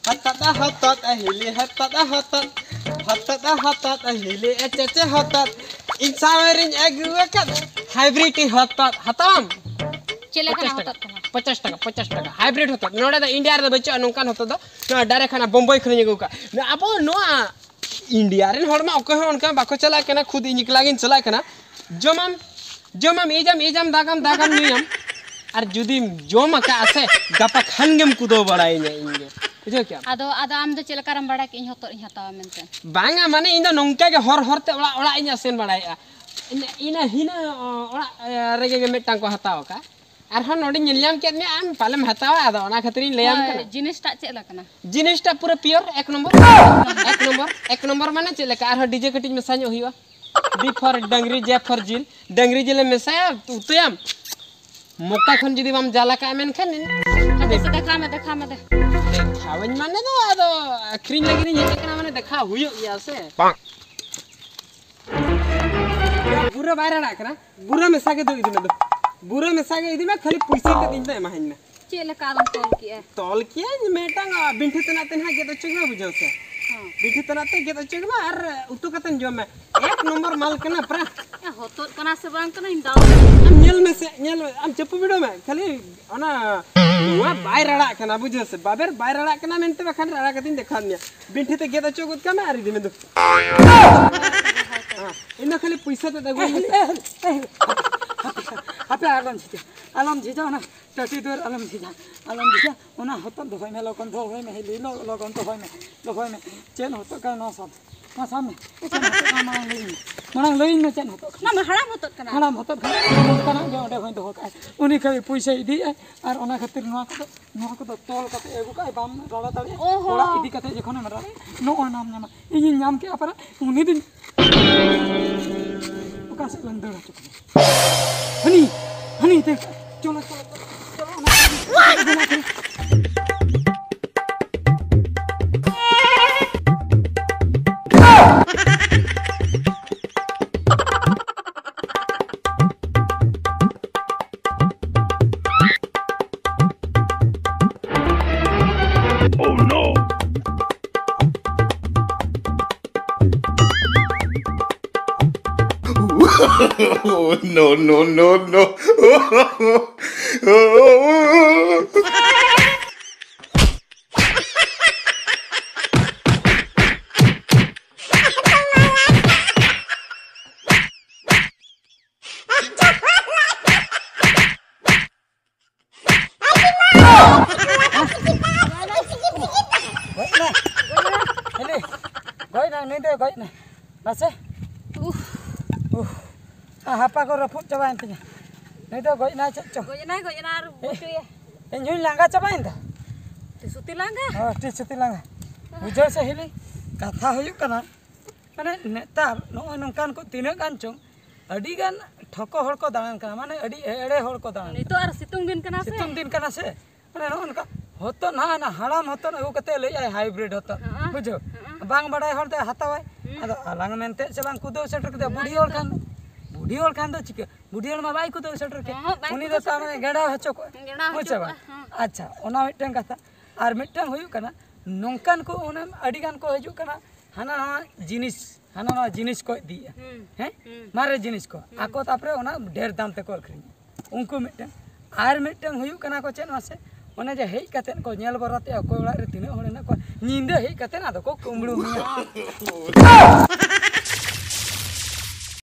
ᱦᱟᱯᱮ᱾ ᱦᱚᱛᱚᱫ, ᱦᱚᱛᱚᱫ, ᱮ, ᱦᱤᱞᱤ, ᱦᱚᱛᱚᱫ, ᱦᱚᱛᱚᱫ᱾ ᱦᱚᱛᱚᱫ, ᱦᱚᱛᱚᱫ, ᱮ, ᱦᱤᱞᱤ, ᱮ, ᱪᱮᱪᱮ, ᱦᱚᱛᱚᱫ᱾ ᱤᱧ ᱥᱟᱶᱨᱤᱧ ᱟᱹᱜᱩ ᱟᱠᱟᱫ ᱦᱟᱭᱵᱨᱤᱰ ᱦᱚᱛᱚᱫ᱾ ᱦᱟᱛᱟᱣᱟᱢ? ᱪᱮᱫ ᱞᱮᱠᱟᱱᱟᱜ ᱯᱚᱪᱟᱥ ᱴᱟᱠᱟ᱾ ᱦᱚᱛᱚᱫ ᱠᱟᱱᱟ? ᱯᱚᱪᱟᱥ ᱴᱟᱠᱟ, ᱯᱚᱪᱟᱥ ᱴᱟᱠᱟ᱾ ᱦᱟᱭᱵᱨᱤᱰ ᱦᱚᱛᱚᱫ᱾ ᱱᱚᱰᱮ ᱫᱚ ᱤᱱᱰᱤᱭᱟ ᱨᱮᱫᱚ ᱵᱟᱹᱪᱩᱜᱼᱟ ᱱᱚᱝᱠᱟᱱ ᱦᱚᱛᱚᱫ ᱫᱚ᱾ ᱱᱚᱣᱟ direct ᱦᱟᱱᱟ ᱵᱳᱢᱵᱟᱭ ᱠᱷᱚᱱᱤᱧ ᱟᱹᱜᱩ ᱠᱟᱜᱼᱟ᱾ ᱟᱵᱚ ᱱᱚᱣᱟ ᱤᱱᱰᱤᱭᱟ ᱨᱮᱱ ᱦᱚᱲ ᱢᱟ ᱚᱠᱚᱭ ᱦᱚᱸ ᱚᱱᱠᱟ ᱵᱟᱠᱚ ᱪᱟᱞᱟᱜ ᱠᱟᱱᱟ, ᱠᱷᱩᱫ ᱤᱧ ᱮᱠᱞᱟ ᱜᱤᱧ ᱪᱟᱞᱟᱜ ᱠᱟᱱᱟ᱾ ᱡᱚᱢᱟᱢ, ᱡᱚᱢᱟᱢ, ᱤᱡᱟᱢ, ᱤᱡᱟᱢ, ᱫᱟᱜᱟᱢ, ᱫᱟᱜᱟᱢ, ᱧᱩᱭᱟᱢ᱾ ᱟᱨ ᱡᱩᱫᱤᱢ ᱡᱚᱢ ᱟᱠᱟᱫᱼᱟ ᱥᱮ, ᱜᱟᱯᱟ ᱠᱷᱟᱱ ᱜᱮᱢ ᱠᱩᱫᱟᱹᱣ ᱵᱟᱲᱟᱭᱤᱧᱟ ᱤᱧ ᱜᱮ᱾ ᱵᱩᱡᱷᱟᱹᱣ ᱠᱮᱜᱼᱟᱢ? ᱟᱫᱚ, ᱟᱫᱚ ᱟᱢ ᱫᱚ ᱪᱮᱫ ᱞᱮᱠᱟ ᱨᱮᱢ ᱵᱟᱲᱟᱭ ᱠᱮᱫ ᱤᱧ ᱦᱚᱛᱚᱫ ᱤᱧ ᱦᱟᱛᱟᱣᱟ ᱢᱮᱱᱛᱮ? ᱵᱟᱝᱟ, ᱢᱟᱱᱮ ᱤᱧ ᱫᱚ ᱱᱚᱝᱠᱟ ᱜᱮ ᱦᱚᱨ ᱦᱚᱨ ᱛᱮ ᱚᱲᱟᱜ ᱚᱲᱟᱜ ᱤᱧ ᱟᱥᱮᱱ ᱵᱟᱲᱟᱭᱮᱫᱼᱟ᱾ ᱤᱱᱟᱹ, ᱤᱱᱟᱹ ᱦᱤᱱᱟᱹ, ᱚ, ᱚᱲᱟᱜ, ᱮ, ᱨᱮᱜᱮ ᱜᱮ ᱢᱤᱫᱴᱟᱝ ᱠᱚ ᱦᱟᱛᱟᱣ ᱟᱠᱟᱫᱼᱟ᱾ ᱟᱨᱦᱚᱸ ᱱᱚᱰᱮᱧ ᱧᱮᱞ ᱧᱟᱢ ᱠᱮᱫ ᱢᱮᱭᱟ, ᱟᱢ ᱯᱟᱞᱮᱢ ᱦᱟᱛᱟᱣᱟ, ᱟᱫᱚ ᱚᱱᱟ ᱠᱷᱟᱹᱛᱤᱨᱤᱧ ᱞᱟᱹᱭᱟᱢ ᱦᱳᱭ, ᱠᱟᱱᱟ᱾ ᱡᱤᱱᱤᱥᱴᱟᱜ ᱪᱮᱫ ᱞᱮᱠᱟᱱᱟ? ᱡᱤᱱᱤᱥᱴᱟ ᱯᱩᱨᱟᱹ pure, ᱮᱠ ᱱᱚᱢᱵᱚᱨ, ᱮᱠ ᱱᱚᱢᱵᱚᱨ, ᱮᱠ ᱱᱚᱢᱵᱚᱨ ᱢᱟᱱᱮ ᱪᱮᱫ ᱞᱮᱠᱟ? ᱟᱨᱦᱚᱸ D J ᱠᱟᱹᱴᱤᱡ ᱢᱮᱥᱟ ᱧᱚᱜ ᱦᱩᱭᱩᱜᱼᱟ᱾ D for ᱰᱟᱝᱨᱤ, J for ᱡᱤᱞ, ᱰᱟᱝᱨᱤ ᱡᱤᱞᱮᱢ ᱢᱮᱥᱟᱭᱟ, ᱩᱛᱩᱭᱟᱢ᱾ ᱢᱚᱠᱟ ᱠᱷᱚᱱ ᱡᱩᱫᱤ ᱵᱟᱢ ᱡᱟᱞ ᱟᱠᱟᱫᱼᱟ ᱢᱮᱱᱠᱷᱟᱱ ᱤᱱ-, ᱟᱫᱚ ᱥᱮ ᱫᱮᱠᱷᱟᱣ ᱢᱮ, ᱫᱮᱠᱷᱟᱣ ᱢᱮ ᱫᱮ᱾ ᱫᱮᱠᱷᱟᱣᱟᱹᱧ ᱢᱟᱱᱮ ᱫᱚ ᱟᱫᱚ ᱟᱹᱠᱷᱨᱤᱧ ᱞᱟᱹᱜᱤᱫ ᱤᱧ ᱦᱮᱡ ᱟᱠᱟᱱᱟ, ᱢᱟᱱᱮ ᱫᱮᱠᱷᱟᱣ ᱦᱩᱭᱩᱜ ᱜᱮᱭᱟ ᱥᱮ᱾ ᱵᱟᱝ᱾ ᱭᱟ, ᱵᱩᱨᱟᱹ ᱵᱟᱭ ᱨᱟᱲᱟᱜ ᱠᱟᱱᱟ, ᱵᱩᱨᱟᱹ ᱢᱮᱥᱟ ᱜᱮ ᱫᱩ ᱤᱫᱤ ᱢᱮ ᱫᱩ᱾ ᱵᱩᱨᱟᱹ ᱢᱮᱥᱟ ᱜᱮ ᱤᱫᱤ ᱢᱮ, ᱠᱷᱟᱹᱞᱤ ᱯᱩᱭᱥᱟᱹ ᱛᱮᱫ ᱤᱧ ᱫᱚ ᱮᱢᱟᱦᱟᱹᱧ ᱢᱮ᱾ ᱪᱮᱫ ᱞᱮᱠᱟ ᱟᱫᱚᱢ ᱛᱚᱞ ᱠᱮᱜᱼᱟ? ᱛᱚᱞ ᱠᱮᱜᱼᱟᱹᱧ ᱢᱤᱫᱴᱟᱝ, ᱟ, ᱵᱤᱱᱴᱷᱤ ᱛᱮᱱᱟᱜ ᱛᱮ ᱱᱟᱦᱟᱜ ᱜᱮᱫ ᱦᱚᱪᱚ ᱜᱮ ᱵᱩᱡᱷᱟᱹᱣ ᱥᱮ᱾ ᱦᱮᱸ᱾ ᱵᱤᱱᱴᱷᱤ ᱛᱮᱱᱟᱜ ᱛᱮ ᱜᱮᱫ ᱦᱚᱪᱚ ᱜᱮ ᱢᱮ ᱟᱨ ᱩᱛᱩ ᱠᱟᱛᱮᱢ ᱡᱚᱢ ᱢᱮ᱾ ᱮᱠ ᱱᱚᱢᱵᱚᱨ ᱢᱟᱞ ᱠᱟᱱᱟ ᱯᱨᱟ᱾ ᱮ, ᱦᱚᱛᱚᱫ ᱠᱟᱱᱟ ᱥᱮ ᱵᱟᱝ ᱠᱟᱱᱟ ᱤᱧ ᱫᱟᱣ ᱟᱢ ᱧᱮᱞ ᱢᱮᱥᱮ, ᱧᱮᱞ ᱢᱮ, ᱟᱢ ᱪᱟᱹᱯᱩ ᱵᱤᱰᱟᱹᱣ ᱢᱮ, ᱠᱷᱟᱹᱞᱤ ᱚᱱᱟ ᱱᱚᱣᱟ ᱵᱟᱭ ᱨᱟᱲᱟᱜ ᱠᱟᱱᱟ, ᱵᱩᱡᱷᱟᱹᱣ ᱥᱮ, ᱵᱟᱵᱮᱨ ᱵᱟᱭ ᱨᱟᱲᱟᱜ ᱠᱟᱱᱟ ᱢᱮᱱᱛᱮ ᱵᱟᱠᱷᱟᱱ ᱨᱟᱲᱟ ᱠᱟᱛᱮᱧ ᱫᱮᱠᱷᱟᱣ ᱢᱮᱭᱟ᱾ ᱵᱤᱱᱴᱷᱤ ᱛᱮ ᱜᱮᱫ ᱦᱚᱪᱚ ᱜᱚᱫ ᱠᱟᱜ ᱢᱮ ᱟᱨ ᱤᱫᱤ ᱢᱮ ᱫᱩ᱾ ᱦᱮᱸ, ᱤᱧ ᱫᱚ ᱠᱷᱟᱹᱞᱤ ᱯᱩᱭᱥᱟᱹ ᱛᱮᱫ ᱟᱹᱜᱩᱭ ᱢᱮ᱾ ᱦᱟᱯᱮ ᱟᱞᱚᱢ ᱡᱷᱤᱡᱟ, ᱟᱞᱚᱢ ᱡᱷᱤᱡᱟ, ᱚᱱᱟ ᱴᱟᱹᱴᱤ ᱫᱩᱣᱟᱹᱨ ᱟᱞᱚᱢ ᱡᱷᱤᱡᱟ, ᱟᱞᱚᱢ ᱡᱷᱤᱡᱟ, ᱚᱱᱟ ᱦᱚᱛᱚᱫ ᱫᱚᱦᱚᱭ ᱢᱮ, ᱞᱚᱜᱚᱱ ᱫᱚᱦᱚᱭ ᱢᱮ, ᱦᱤᱞᱤ ᱞᱚ-, ᱞᱚᱜᱚᱱ ᱫᱚᱦᱚᱭ ᱢᱮ, ᱫᱚᱦᱚᱭ ᱢᱮ᱾ ᱪᱮᱫ ᱦᱚᱛᱚᱫ ᱠᱟᱱᱟ ᱱᱚᱣᱟ? ᱥᱟᱵ, ᱢᱟ ᱥᱟᱵ ᱢᱮ, ᱪᱮᱫ ᱦᱚᱛᱚᱫ ᱠᱟᱱᱟ ᱢᱟᱲᱟᱝ ᱞᱟᱹᱭᱟᱹᱧ ᱢᱮ, ᱢᱟᱲᱟᱝ ᱞᱟᱹᱭᱟᱹᱧ ᱢᱮ ᱪᱮᱫ ᱦᱚᱛᱚᱫ ᱠᱟᱱᱟ? ᱚᱱᱟ ᱢᱟ ᱦᱟᱲᱟᱢ ᱦᱚᱛᱚᱫ ᱠᱟᱱᱟ᱾ ᱦᱟᱲᱟᱢ ᱦᱚᱛᱚᱫ ᱠᱟᱱᱟ, ᱚᱱᱠᱟᱱᱟᱜ ᱜᱮ ᱚᱸᱰᱮ ᱦᱚᱸᱭ ᱫᱚᱦᱚ ᱠᱟᱜᱼᱟ, ᱩᱱᱤ ᱠᱷᱟᱹᱞᱤ ᱯᱩᱭᱥᱟᱹ ᱤᱫᱤᱭᱮᱫᱼᱟᱭ ᱟᱨ ᱚᱱᱟ ᱠᱷᱟᱹᱛᱤᱨ ᱱᱚᱣᱟ ᱠᱚᱫᱚ ᱱᱚᱣᱟ ᱠᱚᱫᱚ ᱛᱚᱞ ᱠᱟᱛᱮ ᱟᱹᱜᱩ ᱠᱟᱜᱼᱟᱭ, ᱵᱟᱢ ᱨᱟᱲᱟ ᱫᱟᱲᱮᱭᱟᱜᱼᱟ᱾ ᱚ ᱦᱚᱸ᱾ ᱚᱲᱟᱜ ᱤᱫᱤ ᱠᱟᱛᱮ ᱡᱚᱠᱷᱚᱱᱮᱢ ᱨᱟᱲᱟ, ᱱᱚᱜᱼᱚᱭ ᱱᱟᱢ ᱧᱟᱢᱟ᱾ ᱤᱧᱤᱧ ᱧᱟᱢ ᱠᱮᱜᱼᱟ ᱯᱟᱨᱟ, ᱩᱱᱤ ᱫᱚᱧ ᱚᱠᱟ ᱥᱮᱫ ᱞᱟᱝ ᱫᱟᱹᱲ ᱦᱚᱪᱚ ᱠᱮᱫᱟ? ᱦᱟᱹᱱᱤ, ᱦᱟᱹᱱᱤ, ᱫᱮ, ᱪᱚᱞᱚ, ᱪᱚᱞᱚ, ᱪᱚᱞᱚ, ᱪᱚᱞᱚ, ᱚᱱᱟ ᱠᱚᱨᱮ᱾ Oh, no, no, no, no. ᱜᱚᱡ ᱮᱱᱟ᱾ ᱦᱤᱞᱤ, ᱜᱚᱡ ᱮᱱᱟ, ᱱᱩᱭ ᱫᱚᱭ ᱜᱚᱡ ᱮᱱᱟ᱾ ᱢᱟᱥᱮ᱾ ᱩᱦ᱾ ᱩᱦ᱾ ᱦᱟᱯᱟ ᱠᱚ ᱨᱟᱹᱯᱩᱫ ᱪᱟᱵᱟᱭᱮᱱ ᱛᱤᱧᱟ᱾ ᱱᱩᱭ ᱫᱚ ᱜᱚᱡ ᱮᱱᱟᱭ ᱪᱮᱫ ᱪᱚ᱾ ᱜᱚᱡ ᱮᱱᱟᱭ, ᱜᱚᱡ ᱮᱱᱟᱭ ᱟᱨ ᱵᱟᱹᱪᱩᱭᱟ᱾ ᱤᱧ ᱦᱚᱸᱧ ᱞᱟᱸᱜᱟ ᱪᱟᱵᱟᱭᱮᱱ ᱫᱚ᱾ ᱛᱤᱥ ᱥᱩᱛᱤ ᱞᱟᱸᱜᱟ? ᱦᱳᱭ, ᱛᱤᱥ ᱥᱩᱛᱤ ᱞᱟᱸᱜᱟ᱾ ᱵᱩᱡᱷᱟᱹᱣ ᱥᱮ ᱦᱤᱞᱤ, ᱠᱟᱛᱷᱟ ᱦᱩᱭᱩᱜ ᱠᱟᱱᱟ, ᱢᱟᱱᱮ ᱱᱮᱛᱟᱨ ᱱᱚᱜᱼᱚᱭ ᱱᱚᱝᱠᱟᱱ ᱠᱚ ᱛᱤᱱᱟᱹᱜ ᱜᱟᱱ ᱪᱚᱝ ᱟᱹᱰᱤ ᱜᱟᱱ ᱴᱷᱚᱠᱚ ᱦᱚᱲ ᱠᱚ ᱫᱟᱬᱟᱱ ᱠᱟᱱᱟ, ᱢᱟᱱᱮ ᱟᱹᱰᱤ ᱮᱲᱮ ᱦᱚᱲ ᱠᱚ ᱫᱟᱬᱟᱱ ᱱᱤᱛᱚᱜ ᱠᱟᱱᱟ᱾ ᱟᱨ ᱥᱤᱛᱩᱝ ᱫᱤᱱ ᱠᱟᱱᱟ ᱥᱮ? ᱥᱤᱛᱩᱝ ᱫᱤᱱ ᱠᱟᱱᱟ ᱥᱮ, ᱢᱟᱱᱮ ᱱᱚᱜᱼᱚ ᱱᱚᱝᱠᱟ ᱦᱚᱛᱚ ᱱᱟᱦᱟᱜ ᱚᱱᱟ ᱦᱟᱲᱟᱢ ᱦᱚᱛᱚ ᱟᱹᱜᱩ ᱠᱟᱛᱮ ᱞᱟᱹᱭᱮᱜᱼᱟᱭ ᱦᱟᱭᱵᱨᱤᱰ ᱦᱚᱛᱚ, ᱦᱮᱸ᱾ ᱵᱩᱡᱷᱟᱹᱣ? ᱦᱮᱸ᱾ ᱵᱟᱝ ᱵᱟᱲᱟᱭ ᱦᱚᱲ ᱫᱚᱭ ᱦᱟᱛᱟᱣᱟᱭ᱾ ᱦᱩᱸ᱾ ᱟᱫᱚ ᱟᱞᱟᱝ ᱢᱮᱱᱛᱮ ᱪᱮ ᱵᱟᱝ ᱠᱩᱫᱟᱹᱣ ᱥᱮᱴᱮᱨ ᱠᱮᱫᱟ, ᱚᱱᱟ ᱵᱩᱰᱷᱤ ᱦᱚᱲ ᱜᱮᱛᱚ᱾ ᱠᱷᱟᱱ ᱫᱚ, ᱵᱩᱰᱷᱤ ᱦᱚᱲ ᱠᱷᱟᱱ ᱫᱚ ᱪᱤᱠᱟᱹ? ᱵᱩᱰᱷᱤ ᱦᱚᱲ ᱢᱟ ᱵᱟᱭ ᱠᱩᱫᱟᱹᱣ ᱥᱮᱴᱮᱨ ᱠᱮᱫ, ᱦᱮᱸ, ᱵᱟᱭ ᱩᱱᱤ ᱫᱚ ᱠᱩᱫᱟᱹᱣ ᱛᱟᱨ ᱥᱮᱴᱮᱨ ᱢᱟᱱᱮ ᱠᱮᱫ᱾ ᱜᱮᱲᱟᱣ ᱦᱚᱪᱚ ᱠᱚᱜᱼᱟ᱾ ᱜᱮᱲᱟᱣ ᱦᱚᱪᱚ ᱵᱩᱡᱷᱟᱹᱣ ᱵᱟᱝ? ᱠᱚᱜᱼᱟ, ᱦᱮᱸ᱾ ᱟᱪᱪᱷᱟ, ᱚᱱᱟ ᱢᱤᱫᱴᱟᱝ ᱠᱟᱛᱷᱟ᱾ ᱟᱨ ᱢᱤᱫᱴᱟᱝ ᱦᱩᱭᱩᱜ ᱠᱟᱱᱟ, ᱱᱚᱝᱠᱟᱱ ᱠᱚ ᱚᱱᱮ ᱟᱹᱰᱤ ᱜᱟᱱ ᱠᱚ ᱦᱤᱡᱩᱜ ᱠᱟᱱᱟ, ᱦᱟᱱᱟ ᱱᱟᱣᱟ ᱡᱤᱱᱤᱥ, ᱦᱟᱱᱟ ᱱᱟᱣᱟ ᱡᱤᱱᱤᱥ ᱠᱚ ᱤᱫᱤᱭᱮᱫᱼᱟ, ᱦᱩᱸ, ᱦᱮᱸ? ᱦᱩᱸ᱾ ᱢᱟᱨᱮ ᱡᱤᱱᱤᱥ ᱠᱚ, ᱦᱩᱸ᱾ ᱟᱠᱚ ᱛᱟᱯᱚᱨᱮ ᱚᱱᱟ ᱰᱷᱮᱨ ᱫᱟᱢ ᱛᱮᱠᱚ ᱟᱹᱠᱷᱨᱤᱧᱟ, ᱩᱱᱠᱩ ᱢᱤᱫᱴᱟᱝ᱾ ᱟᱨ ᱢᱤᱫᱴᱟᱝ ᱦᱩᱭᱩᱜ ᱠᱟᱱᱟ ᱠᱚ ᱪᱮᱫ ᱢᱟᱥᱮ, ᱚᱱᱮ ᱡᱮ ᱦᱮᱡ ᱠᱟᱛᱮᱫ ᱠᱚ ᱧᱮᱞ ᱵᱟᱨᱟᱛᱮᱜᱼᱟ, ᱚᱠᱚᱭ ᱚᱲᱟᱜ ᱨᱮ ᱛᱤᱱᱟᱹᱜ ᱦᱚᱲ ᱦᱮᱱᱟᱜ ᱠᱚᱣᱟ, ᱧᱤᱫᱟᱹ ᱦᱮᱡ ᱠᱟᱛᱮᱫ ᱟᱫᱚ ᱠᱚ ᱠᱩᱢᱵᱽᱲᱩ ᱢᱮᱭᱟ᱾